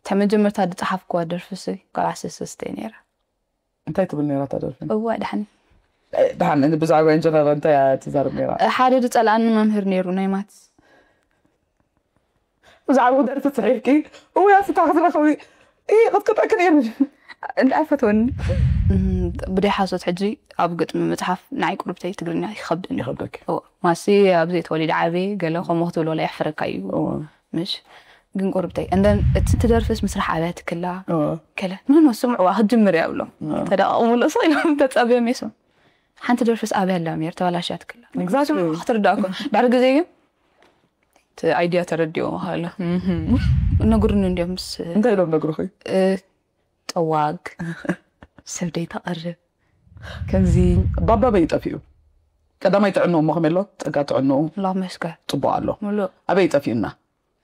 እታ መጀመርታ ዝጸሓፍኩዋ ደርፊ ሲ ጓል ዓሰርተ ሰለስተ እየ ነይረ። እንታይ ትብል ነይራ እታ ደርፊ? እዋ፣ ድሓን። ደሓን ብዛዕባ ኢንጀነር እንታይ እያ ትዛረብ ነይራ? ሓደ ዝጸልኣኒ መምህር ነይሩ፣ ናይ ማትስ። ብዛዕባ ደርፊ ጽሒፍኪ? እውይ፣ ኣፍታ ክትረኽቢ። እ ቅጥቅጠክን እየ። እንዳ ኣይፈትወኒ። ብደይ ሓሶት፣ ሕጂ ኣብ ግጥሚ ምጽሓፍ ንዓይ ቁርብተይ ትግርኛ ይኸብደኒ። ይኸብደኪ። እዎ፣ ማሲ ኣብ ዘይተወሊደ ዓበየ ገለ ከምኡ ክትብሎ ላይ የሕፍረካ እዩ። እዎ። ምሽ ግን ቁርብተይ እንደን እቲ ትደርፍስ ምስራሕ ኣብያ ትክላ እዎ። ከለ ምን ስምዕዋ ክትጅምር እያ ብሎም ተደቃቕሙ ርእሶ ኢሎም ተጻብዮም የስም ሓንቲ ደርፍስ ኣብያ ኣላ ሜር ተባላሽያ ትክላ Exactly። ክትርዳእኮ ድሕሪ ግዜ ግን እቲ ኣይድያ ተረዲኦ ሃለ ነግሩኒ እንዲዮም ምስ እንታይ ኢሎም ነግሩኺ? ጠዋግ ሰብ ደይ ተቐርብ ከምዚ ባባ በይ ጠፊኡ? ቀዳማይ ጥዕንኡ እሞ ከመይ ኣሎ? ጸጋ ጥዕንኡ ላመስገን ጽቡቕ ኣሎ። ሙሉእ ኣበይ ጠፊኡና?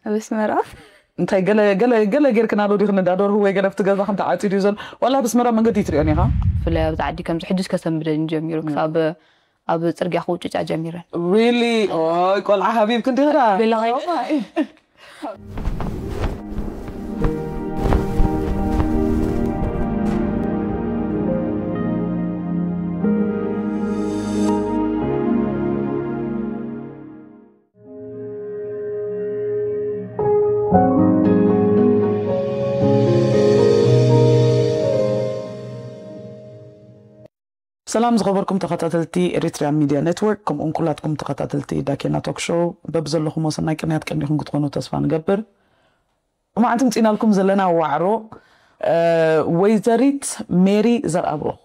ኣብ ኣስመራ እንታይ ገለ ገለ ገለ ጌርክናሉ ዲኽን? እንዳደርሁ ወይ ገለ ኣብቲ ገዛ ከም ተዓጺዱ እዩ ዘሎ። ዋላ ኣብ ኣስመራ መንገዲ ትሪኦን ኢኻ? ብፍላይ ኣብዚ ዓዲ ከምዚ ሕጅስ ከሰንብደን ጀሚሩ ክሳብ ኣብ ጽርግያ ክውጭጫ ጀሚረን Really? ኦይ ቆልዓ ሓቢብክ እንዲኻ? ቤላ ኸይደ ሰላም ዝኸበርኩም ተኸታተልቲ ኤሪትሪያን ሚድያ ኔትወርክ፣ ከምኡውን ኩላትኩም ተኸታተልቲ ዳኬና ቶክ ሾው፣ በብዘለኹሞ ሰናይ ቅንያት ቀኒኹም ክትኾኑ ተስፋ ንገብር። መዓልቲ ምፂናልኩም ዘለና ዋዕሮ፣ እ፣ ወይዘሪት ሜሪ ዘርኣብሩኽ።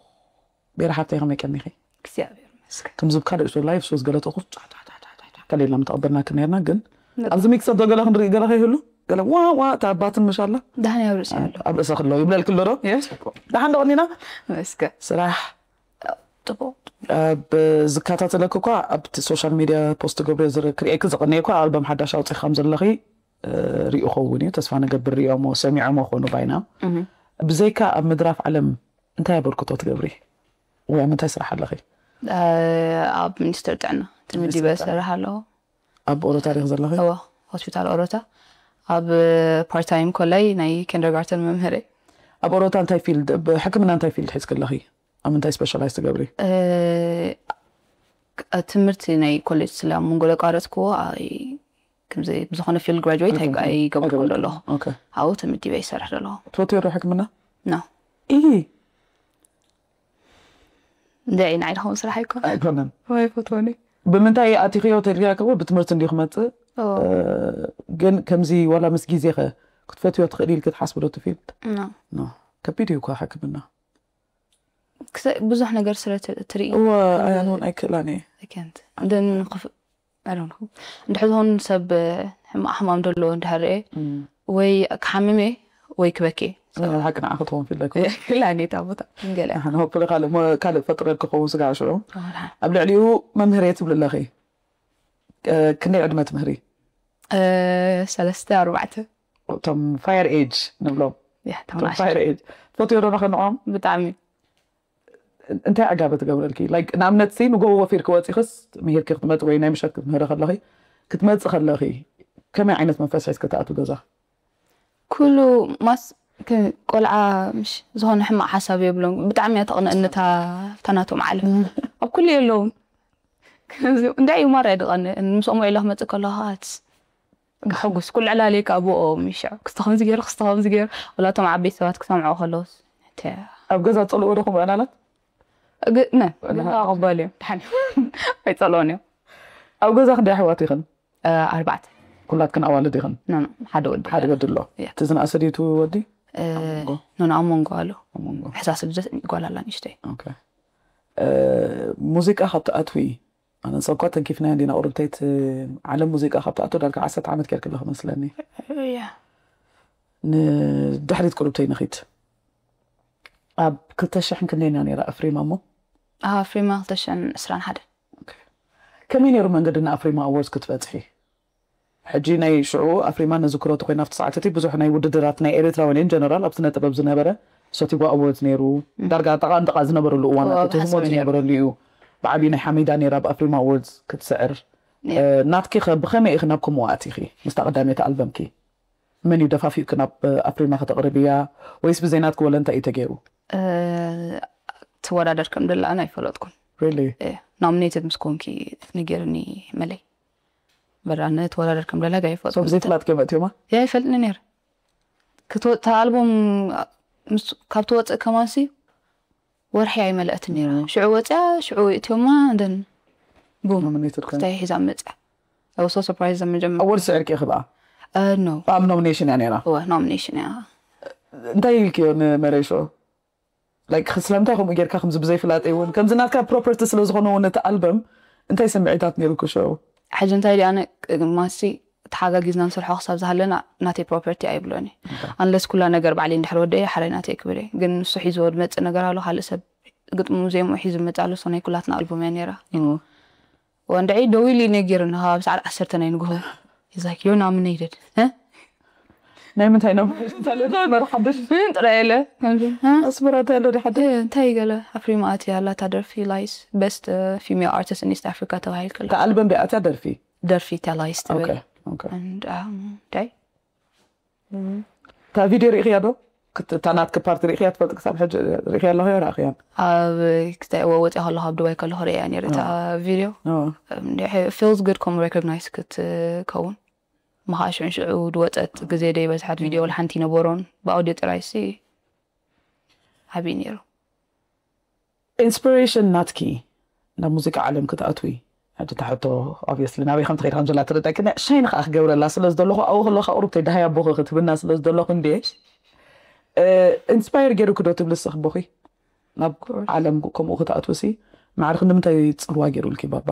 ሜሪ ሓብተይ ከመይ ቀኒኺ? እግዚኣብሔር ይመስገን ከምዚ ካልእ ላይፍ ሶስ ገለ ተኹስ ጫሕ ጫሕ ጫሕ ጫሕ ጫሕ ካልእ ኢልና ምተቐበልናኪ ነርና፣ ግን ኣብዚ ሚክስ ኣዶ ገለ ክንርኢ ገለ ከይህሉ፣ ገለ ዋ ዋ፣ እታ ኣባትን ምሽ ኣላ ዳሕን ኣብ ርእሲ ኣሎ ኣብ ርእሰ ክለው ይብለልኪ ኣሎ ዶ? ደሓን ዶ ቀኒና? መስገን ስራሕ ጥቡቅ ኣብ ዝከታተለኪ እኳ ኣብቲ ሶሻል ሚድያ ፖስት ገብርዮ ዝር- ክርእየኪ ዝቀነየ እኳ ኣልበም ሓዳሽ ኣውፂኺ ከም ዘለኺ፣ እ፣ ሪኡ ኸውን እዩ። ተስፋ ንገብር ሪኦሞ ሰሚዖሞ ኾኑ ባይና። ብዘይካ ኣብ ምድራፍ ዓለም እንታይ ኣበርክቶ ትገብሪ ወይ ኣብ ምንታይ ስራሕ ኣለኺ? ኣብ ሚኒስትር ጥዕና ተመዲበ ሚኒስትር ጥዕና። ሰርሕ ኣለኹ ኣብ ኦሮታ ዲኺ ዘለኺ? እወ ሆስፒታል ኦሮታ ኣብ ፓርታይም ኮላይ ናይ ኪንደርጋርተን መምህር እየ። ኣብ ኦሮታ እንታይ ፊልድ፣ ብሕክምና እንታይ ፊልድ ሒዝኪ ኣለኺ? ኣብ ምንታይ ስፔሻላይዝ ትገብሪ? እ፣ ትምህርቲ ናይ ኮሌጅ ስለ ኣብ መንጎ ዘቋረፅክዎ ኣይ- ከምዚ ብዝኾነ ፊልድ ግራጁዌት ኣይገበርኩ ዘለኹ ኦኬ። ኣብኡ ተመዲበ ይሰርሕ ዘለኹ ትፈትዮ ዶ ሕክምና? ና ኢሂ። እንደ ንዓይ ድኸውን ስራሕ ኣይኮነ ኣይኮነን። ወይ ፈትወኒ ብምንታይ ኣቲኽዮ ተልያከዎ ብትምህርቲ እንዲዩ ክመፅእ? እ፣ ግን ከምዚ ዋላ ምስ ግዜኸ ክትፈትዮ ትኽእል ኢልኪ ትሓስቢ ዶ እቲ ፊልድ? ና ኖ። ከቢድ እዩ እኳ ሕክምና። ክሰ- ብዙሕ ነገር ስለ ት- ትርኢ እወ፣ ኣያንውን ኣይክእላን እየ። I can't እንደን ክፍ- I don't know እንድሕር ዝኾኑ ሰብ ሕማቕ ሕማም ደለዎ እንድሕር ርኤ ወይ ክሓምም እየ ወይ ክበኪ እወ፣ ሓቂ ንዓኺ ትኸውን ፊልድ ኣይኮነ። ክላኔታ ቦታ ገለ ሆፕ ካልእ ሞ- ካልእ ፈጥረልኪ ክኸውን ስጋዕ ሽዑ ኣብ ልዕሊኡ መምህር እየ ትብሊ ኣለኺ። እ፣ ክንደይ ዕድመ ትምህሪ? ሰለስተ ኣርባዕተ እቶም ፋየር ኤጅ ንብሎም። ያ እቶም ተመናሽ ፋየር ኤጅ ትፈትዮ ዶ ንኸንዖም? ብጣዕሚ እንታይ ዕጋበ ትገብረልኪ? ላይክ ንኣብነት ሲ ንጎቦ ወፊርኪ ወፂኽስ ምሂርኪ ክትመፂ ወይ ናይ ምሸት ክትምህሪ ከለኺ ክትመፂ ከለኺ ከመይ ዓይነት መንፈስ ሒዝኪ ትኣቱ ገዛ? ኩሉ ማስ ክ- ቆልዓ ምሽ ዝኾነ ሕማቕ ሓሳብ የብሎም ብጣዕሚ እያ ተቕንእኒ እታ እታ ናቶም ዓለም ኣብ ኩሉ የለውን ከምዚ እንታይ እዩ ማራ ድቐንእ ምስኦም ውዒላ ክመፅእ ከለኻት ሕጉስ ኩሉ ዕላለየ ከዓ ብኦም ይሻ ክስተ ከምዚ ገይሩ ክስተ ከምዚ ገይሩ ወላቶም ዓበይቲ ሰባት ክሰምዖ ከለውስ ኣብ ገዛ ፀልዎ ዶ ከምኡ ዕላላት? ነ ገዛ ኣቐባል እዮም ድሓን ኣይፀልኦን እዮም ኣብ ገዛ ክንደይ ኣሕዋት ኢኽን? ኣርባዕተ ኩላትክን ኣዋልድ ኢኽን? ኖ ሓደ ወዲ ሓደ ወዲ ኣሎ። እያ። እቲ ዝነኣሰ ድዩ እቲ ወዲ? ኖ ኣብ መንጎ ኣሎ ኣብ መንጎ። ሕሳስ ልደት ጓል ኣላ ንእሽተይ ኦኬ። እ፣ ሙዚቃ ካብ ትኣትዊ ኣነ ሰብ እኳ ተንኪፍና እንዲና ቁርብተይት ዓለም ሙዚቃ ካብ ትኣትው ዳርጋ ዓሰርተ ዓመት ጌርክ ኣለኹ መስለኒ። እያ ንድሕሪት ቁርብተይ ንኺድ ኣብ ክልተ ሽሕን ክንደይና ነይራ ኣፍሪማ እሞ ኣፍሪማ ክልተ ሽሕን ዕስራን ሓደን ከመይ ነይሩ መንገዲ ንኣፍሪማ ኣዋርድስ ክትበፅሒ? ሕጂ ናይ ሽዑ ኣፍሪማ ነዝክሮ ተኮይና ኣብቲ ሰዓት እቲ ብዙሕ ናይ ውድድራት ናይ ኤርትራውያን ጀነራል ኣብ ስነ ጥበብ ዝነበረ ሰቲጎ ኣዋርድስ ነይሩ። ዳርጋ ጠቓን ጠቓ ዝነበረሉ እዋናት ኣብ እቲ ሓሳብ ህሞት ነይሩ። ዝነበረሉ እዩ። ብዓብዩ ናይ ሓሚዳ ነይራ ኣብ ኣፍሪማ ኣዋርድስ ክትስዕር። ነይሩ። እ፣ ናትኪ ኸ ብኸመይ ኢኺ ናብ ከምኡ ኣቲኺ? ምስታ ቀዳመይቲ ኣልበምኪ መን እዩ ደፋፊኡኪ ናብ ኣፍሪማ ከተቕርብያ? ወይስ ብዘይ ናትኪ ወለንታ እዩ ተገይሩ? ትወዳደር ከም ደላ ኣነ ኣይፈለጥኩን። Really? ኖሚኔትድ ምስ ኮንኪ ንገርኒ መለይ በራነ ትወዳደር ከም ደላ ጋር So ይፈለጥኩን። ብዘይ ፍላጥ ከመእትዮማ? ያ ይፈልጥኒ ነር። ተኣልቦም ካብ ትወፅእ ከማንሲ ወርሒ ኣይመለእትን ነይራ። ሽዑ ወፅያ ሽዑ እትዮማ እንደን ቡም Nominated ከ ክታይ ሒዛ መፅያ። I was so surprised መጀመር ኣወል ስዕርቂ ክብኣ ኖ ኣብ ኖሚኔሽን እያ ነይራ። እወ ኖሚኔሽን እያ። እንታይ ኢልክዮ ንመሬሾ? ላይክ ስለምንታይ ከምኡ ጌርካ ከምዚ ብዘይ ፍላጠይ እውን ከምዚ ናትካ ፕሮፐርቲ ስለ ዝኾነ እውን እቲ ኣልበም እንታይ ስምዒታት ነይሩኪ ሽዑ? ሕጂ እንታይ ዲ ኣነ ማሲ ተሓጋጊዝና ንሰርሖ ክሳብ ዝሃለና ናተይ ፕሮፐርቲ ኣይብሎኒ። ኣንለስ ኩላ ነገር ባዕለይ እንድሕር ወደየ ሓራይ ናተይ ክብል እየ። ግን ንሱ ሒዝዎ ዝመፅእ ነገር ኣሎ ካልእ ሰብ ግጥሙ ዜምኡ ሒዙ መፅእ ኣሎ። So ናይ ኩላትና ኣልቡም እያ ነይራ። ወንድዒ ደው ኢሉ እዩ ነጊሩኒ ካብ ሰዓት ዓሰርተ ናይ ንግሆ። He's like, you're nominated. ናይ ምንታይ ኖሚኔሽን ታለንት ኣስመራ ሓደሽ? ምን ጥራይ ኢለ ከምዚ ኣስመራ እንታይ ኣሎ ድሓደ? እንታይ ገለ ኣፍሪማ ኣትያ ኣላታ ደርፊ ላይስ ቤስት ፊሜል ኣርቲስት ኢን ኢስት ኣፍሪካ ተባሂል ከሎ ኣልበም ቢኣትያ ደርፊ ደርፊ እታ ላይስ ትብል Okay, okay. እንታይ እታ ቪድዮ ርኢኽያ ዶ? ክት- እታ ናትኪ ፓርቲ ርኢኽያ ትፈልጥ ክሳብ ሕጂ ርኢኽያ ኣለኹ ርኣኽያን? ኣብ ክታይ ወፅያ ከለኹ ኣብ ዱባይ ከለኹ ርእያ ነይረ እታ ቪድዮ። ኦ፣ ፊልስ ጉድ ከም ሬኮግናይዝ ክትከውን ምኻ ሽዑ ሽዑ ድወፀት ግዜ ደይ በዝሓት ቪድዮ ወላ ሓንቲ ነበሮን ብኣውዲዮ ጥራይ ሲ ዓብዪ ነይሩ። ኢንስፒሬሽን ናትኪ ናብ ሙዚቃ ዓለም ክትኣትዊ ሕጂ ታሕቶ ኦብቪየስሊ ናበይ ከም ትኸይድ ከም ዘላ ትርዳኪ ናይ ሻይን ከዓ ክገብረላ ስለ ዝደለኹ ኣብኡ ከለካ ቁሩብ ተይ ደሃይ ኣቦኺ ክትብና ስለ ዝደለኹ እንዴ ኢንስፓየር ገይሩኪ ዶ ትብሊ ስኽ ኣቦኺ ናብ ዓለም ከምኡ ክትኣትውሲ ማዕርክ ንምንታይ ፅልዋ ገይሩልኪ ባባ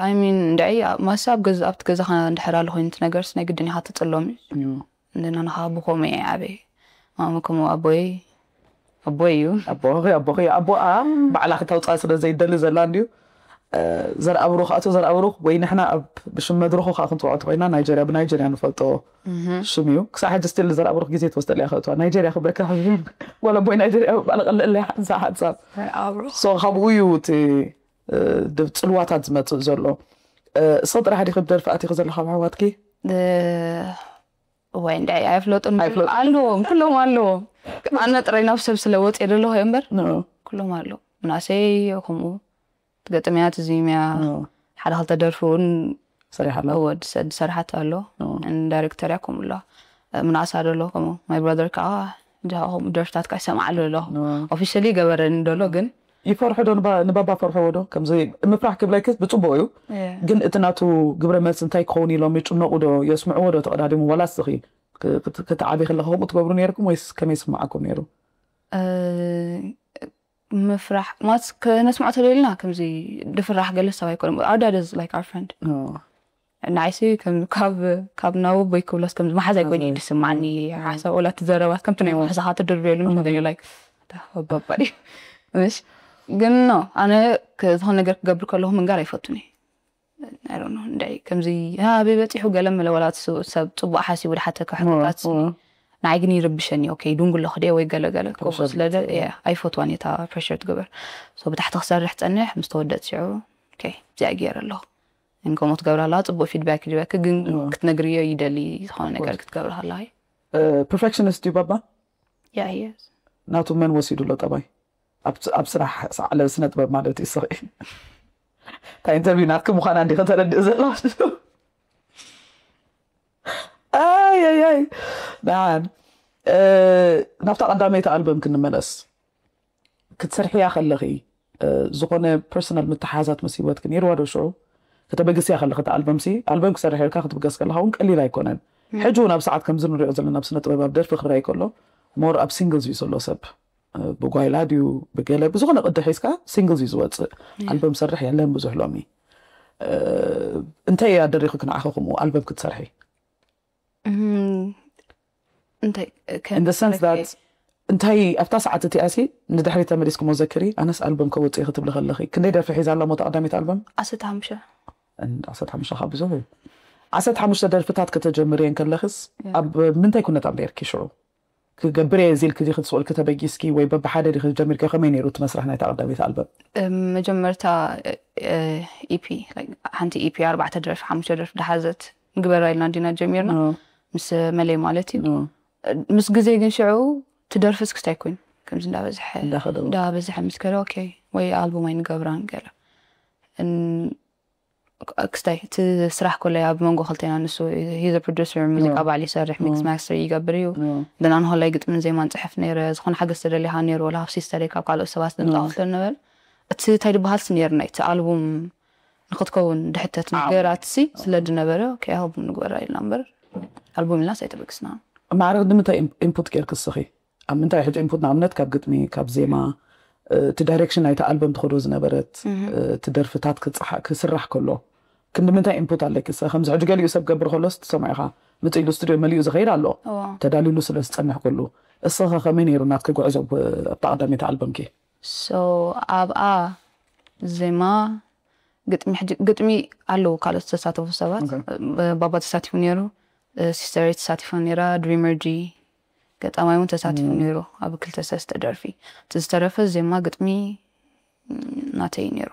ኣይሚን እንድዒ ማሳ ኣብ ገዛ ኣብቲ ገዛኻ እንድሕር ኣሎ ኮይኑ እቲ ነገርስ ናይ ግድን ኢኻ ትፅሎም እዩ። እንደና ንኻ ብኸምኡ እየ ዓበየ ማሚ ከምኡ ኣቦይ ኣቦይ እዩ። ኣቦኺ ኣቦኺ ኣቦኣ ባዕላ ክተውፅኣ ስለ ዘይደሊ ዘላ እንድዩ ዘርኣብሩኽ ኣቶ ዘርኣብሩኽ ወይ ንሕና ኣብ ብሽም መድረኹ ከዓ ክንፅውዖ እንተኮይና ናይጀርያ ብናይጀርያ ንፈልጦ ሽም እዩ። ክሳብ ሕጂ ስቲል ዘርኣብሩኽ ግዜ ትወስደልያ ከእትዋ ናይጀርያ ክብለካ ዋላ ኣቦይ ናይጀርያ ባዕላ ቀልዕለይ ሓንሳ ሓንሳብ ኣብሩ ሶ ካብኡ እዩ እቲ እ፣ ድ- ፅልዋታት ዝመፅእ ዘሎ እ፣ እሶ ጥራሕ ዲኺ ብደርፊ ኣቲኺ ዘለኻ ብኣሕዋትኪ ወይ እንድዒ ኣይፍለጡን ኣይፍለጡን። ኣለዎም ኩሎም ኣለዎም። ኣነ ጥራይ ናብ ሰብ ስለ ወፅየ ዘለኹ እየ እምበር ኖ፣ ኩሎም ኣለዎም። ምናሰይ ከምኡ ገጥምያ ትዚምያ ኖ፣ ሓደ ክልተ ደርፊ እውን ሰሪሓ ኣላ ወድ ሰድ ሰርሓት ኣሎ ኖ፣ ዳይሬክተር እያ ከምኡ ኣሎ ምናሳ ደሎ ከምኡ ማይ ብራደር ከዓ እንጃ ከምኡ ደርፍታት ከዓ ይሰምዓሉ ኣሎ ኖ። ኦፊሻሊ ገበረኒ ደሎ ግን ይፈርሑ ዶ ንባ- ንባባ ፈርሕዎ ዶ ከምዚ ምፍራሕ ክብለኪ ብፅቡቅ እዩ ግን እቲ ናቱ ግብረ መልሲ እንታይ ክኸውን ኢሎም ይጭነቁ ዶ የስምዕዎ ዶ ተቀዳዲሙ ዋላ ስኺ ክትዓቢ ከለካ ከምኡ ትገብሩ ነርኩም ወይስ ከመይ ስማዓኩም ነይሩ እ፣ ምፍራሕ ማለት ከነስምዖ ተደልና ከምዚ ድፍራሕ ገለ ሰብ ኣይኮነ ኣዳደዝ like our friend ንዓይሲ ከም ካብ ካብ ናብ ኣቦይ ክብሎስ ከምዚ መሓዛይ ኮይኑ እዩ ዝስማዓኒ ሓሳብ ወላ እቲ ዘረባት ከምቲ ናይ መሓዛኻ ትድርብየሉ ምስ ዩ like ባባዲ ምሽ ግን ኖ ኣነ ዝኾነ ነገር ክገብር ከለኹ ምንጋር ኣይፈቱን እየ እንታይ ከምዚ ኣበይ በፂሑ ገለ መለ ወላ ሰብ ፅቡቅ ሓሲቡ ድሓተካ ሕቶታት ንዓይ ግን ይርብሸኒ ኦኬ ይድንጉሎ ክደ ወይ ገለገለ ከምኡ ስለ ኣይፈትዋን እታ ፕሬሽር ትግበር ብታሕቲ ክሰርሕ ፀንሕ ምስ ተወደት ሽዑ እዚኣ ገይረ ኣለኹ ግን ከምኡ ትገብር ኣለዋ ፅቡቅ ፊድባክ ይድበክ ግን ክትነግርዮ ይደሊ ዝኾነ ነገር ክትገብር ከለዋ ፐርፌክሽኒስት እዩ ባባ ያ የስ ናቱ መን ወሲዱ ኣሎ ጠባይ ኣብ ኣብ ስራሕ ሰዓለ ስነ ጥበብ ማለት እዩ ስኺ እታ ኢንተርቪው ናትኪ ምዃና እንዲኸ ተረድእ ዘላ ኣይይይ ደሓን ናብታ ቀዳመይቲ ኣልበም ክንመለስ ክትሰርሕያ ከለኺ ዝኾነ ፐርሰናል ምትሓዛት ምስ ህይወትኪ ነይርዋ ዶ ሽዑ ከተበግስያ ከለኺ እቲ ኣልበም ሲ ኣልበም ክሰርሕ ኢልካ ክትብገስ ከለካ እውን ቀሊል ኣይኮነን ሕጂ እውን ኣብ ሰዓት ከምዚ ንሪኦ ዘለና ኣብ ስነ ጥበብ ኣብ ደርፊ ክረኣይ ከሎ ሞር ኣብ ሲንግልስ እዩ ዘሎ ሰብ ብጓይላ ድዩ ብገለ ብዝኾነ ቅዲ ሒዝካ ሲንግልስ እዩ ዝወፅእ ኣልበም ሰርሕ የለን ብዙሕ ሎሚ እንታይ ኣደሪኹ ክንዓኸ ከምኡ ኣልበም ክትሰርሒ እንታይ in the sense that እንታይ ኣብታ ሰዓት እቲኣ ሲ ንድሕሪ ተመሊስኩሞ ዘክሪ ኣነስ ኣልበም ከወፅእ ክትብሊ ከለኺ ክንደይ ደርፊ ሒዛ ኣላ ሞታ ቀዳሚት ኣልበም ዓሰርተ ሓሙሽተ ዓሰርተ ሓሙሽተ ካብ ብዙሕ እዩ ዓሰርተ ሓሙሽተ ደርፍታት ከተጀምርየን ከለኽስ ኣብ ምንታይ ኩነታት ነርኪ ሽዑ ክገብር እየ እዚ ኢልኪ ዲኺ ትስቁልኪ ተበጊስኪ ወይ በብሓደ ዲኺ ጀሚርኪ ከመይ ነይሩ እቲ መስርሕ ናይታ ቀዳመይቲ ኣልበም መጀመርታ ኢፒ ሓንቲ ኢፒ ኣርባዕተ ደርፊ ሓሙሽተ ደርፊ ድሓዘት ንግበራ ኢልና እንዲና ጀሚርና ምስ መለይ ማለት እዩ። ምስ ግዜ ግን ሽዑ ትደርፍስ ክስታይ ኮይኑ ከምዚ እንዳበዝሐ እንዳበዝሐ ምስ ከደ ኦኬ ወይ ኣልቡም ኣይንገብራን ገለ ክስታይ እቲ ስራሕ ኮለይ ኣብ መንጎ ክልቴና ንሱ he's a producer ሙዚቃ ባዕሉ ይሰርሕ mix master ይገብር እዩ። ደናን ሆላይ ግጥምን ዜማን ጽሕፍ ነይረ ዝኾነ ሓገዝ ተደሊኻ ነይሩ ወላ ካብ ሲስተር ካብ ካልኦት ሰባት ዝምጣ ክፍለ ነበረ። እቲ እንታይ ዝበሃል ሲ ነይርና እቲ ኣልቡም ንክትከውን ድሕተት ነገራት ሲ ስለ ዝነበረ ኦኬ ኣልቡም ንግበራ ኢልና እምበር ኣልቡም ኢልና ኣይተበግስና። ማዕረግ ንምንታይ ኢንፑት ጌርክ እስኺ ኣብ ምንታይ ሕጂ ኢንፑት ንኣብነት ካብ ግጥሚ ካብ ዜማ እቲ ዳይሬክሽን ናይቲ ኣልበም ትኸዶ ዝነበረት እቲ ደርፍታት ክስራሕ ከሎ ክንዲ ምንታይ ኢንፑት ኣለኪ እስኺ ከምዚ ሕጂ ገሊኡ ሰብ ገብር ከሎስ ትሰምዖ ኢኻ ምጽእ ኢሉ ስቱድዮ መሊኡ ዝኸይድ ኣሎ ተዳልዩሉ ስለ ዝጸንሕ ኩሉ እስኺ ከመይ ነይሩ ናትኪ ጉዕዞ ኣብታ ቀዳመይቲ ኣልበምኪ so ኣብኣ ዜማ ግጥሚ ሕጂ ግጥሚ ኣለዉ ካልኦት ዝተሳተፉ ሰባት ባባ ተሳቲፉ ነይሩ ሲስተረይ ተሳቲፋ ነይራ ድሪመር ጂ ገጣማይ እውን ተሳቲፉ ነይሩ ኣብ ክልተ ሰለስተ ደርፊ እቲ ዝተረፈ ዜማ ግጥሚ ናተይ ነይሩ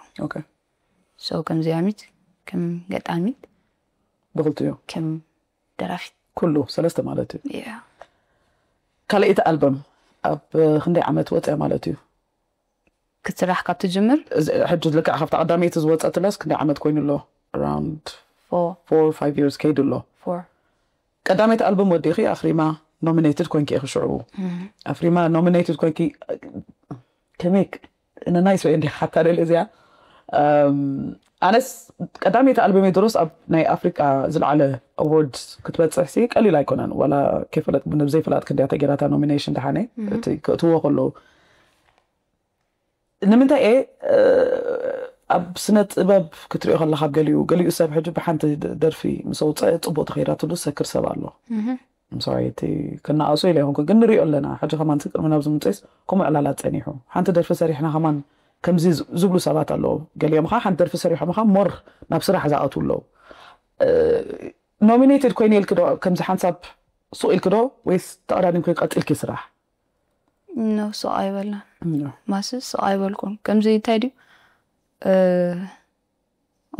so ከም ዜያሚት ከም ገጣሚት ብክልቲኡ ከም ደራፊት ኩሉ ሰለስተ ማለት እዩ ካልኣይቲ ኣልበም ኣብ ክንደይ ዓመት ወፅያ ማለት እዩ ክትስራሕ ካብ ትጅምር ሕጂ ልክዕ ካብቲ ቀዳመይቲ ዝወፀትለስ ክንደይ ዓመት ኮይኑ ኣሎ around four five years ከይዱ ኣሎ ቀዳመይቲ ኣልበም ወዲእኺ ኣፍሪማ nominated ኮንኪ ኢኺ ሽዑ ኣፍሪማ nominated ኮንኪ ከመይ in a nice way እንዲኻ ሓታ ደልየ እዚኣ ኣነስ ቀዳመይቲ ኣልበመይ ድሮስ ኣብ ናይ ኣፍሪቃ ዝለዓለ ኣዋርድ ክትበፅሕ ሲ ቀሊል ኣይኮነን ዋላ ከይፈለጥ ብዘይፈላጥ ክንዲያ ተጌራታ ኖሚኔሽን ደሓነ እቲ ክእትዎ ከለዉ ንምንታይ እየ ኣብ ስነ ጥበብ ክትሪኦ ከለካ ገሊኡ ገሊኡ ሰብ ሕጂ ብሓንቲ ደርፊ ምስ ኣውፀአ ፅቡቅ ተኸይዳትሉ ሰክር ሰብ ኣሎ I'm sorry እቲ ክነኣሶ ኢለ ይኹንኩ ግን ንሪኦ ኣለና ሕጂ ከማን ቅድሚ ናብ ዝምፅስ ከምኡ ዕላላት ፀኒሑ ሓንቲ ደርፊ ሰሪሕና ከማን ከምዚ ዝብሉ ሰባት ኣለዉ ገሊኦም ካ ሓንቲ ደርፊ ሰሪሖም ካ more ናብ ስራሕ ዝኣትዉ ኣለዉ nominated ኮይነ ኢልኪ ዶ ከምዚ ሓንሳብ ሱቕ ኢልኪ ዶ ወይስ ተቐዳዲምኪ ቀፂልኪ ስራሕ no ሱቕ ኣይበልናን ማስ ሱቕ ኣይበልኩን ከምዚ እንታይ ድዩ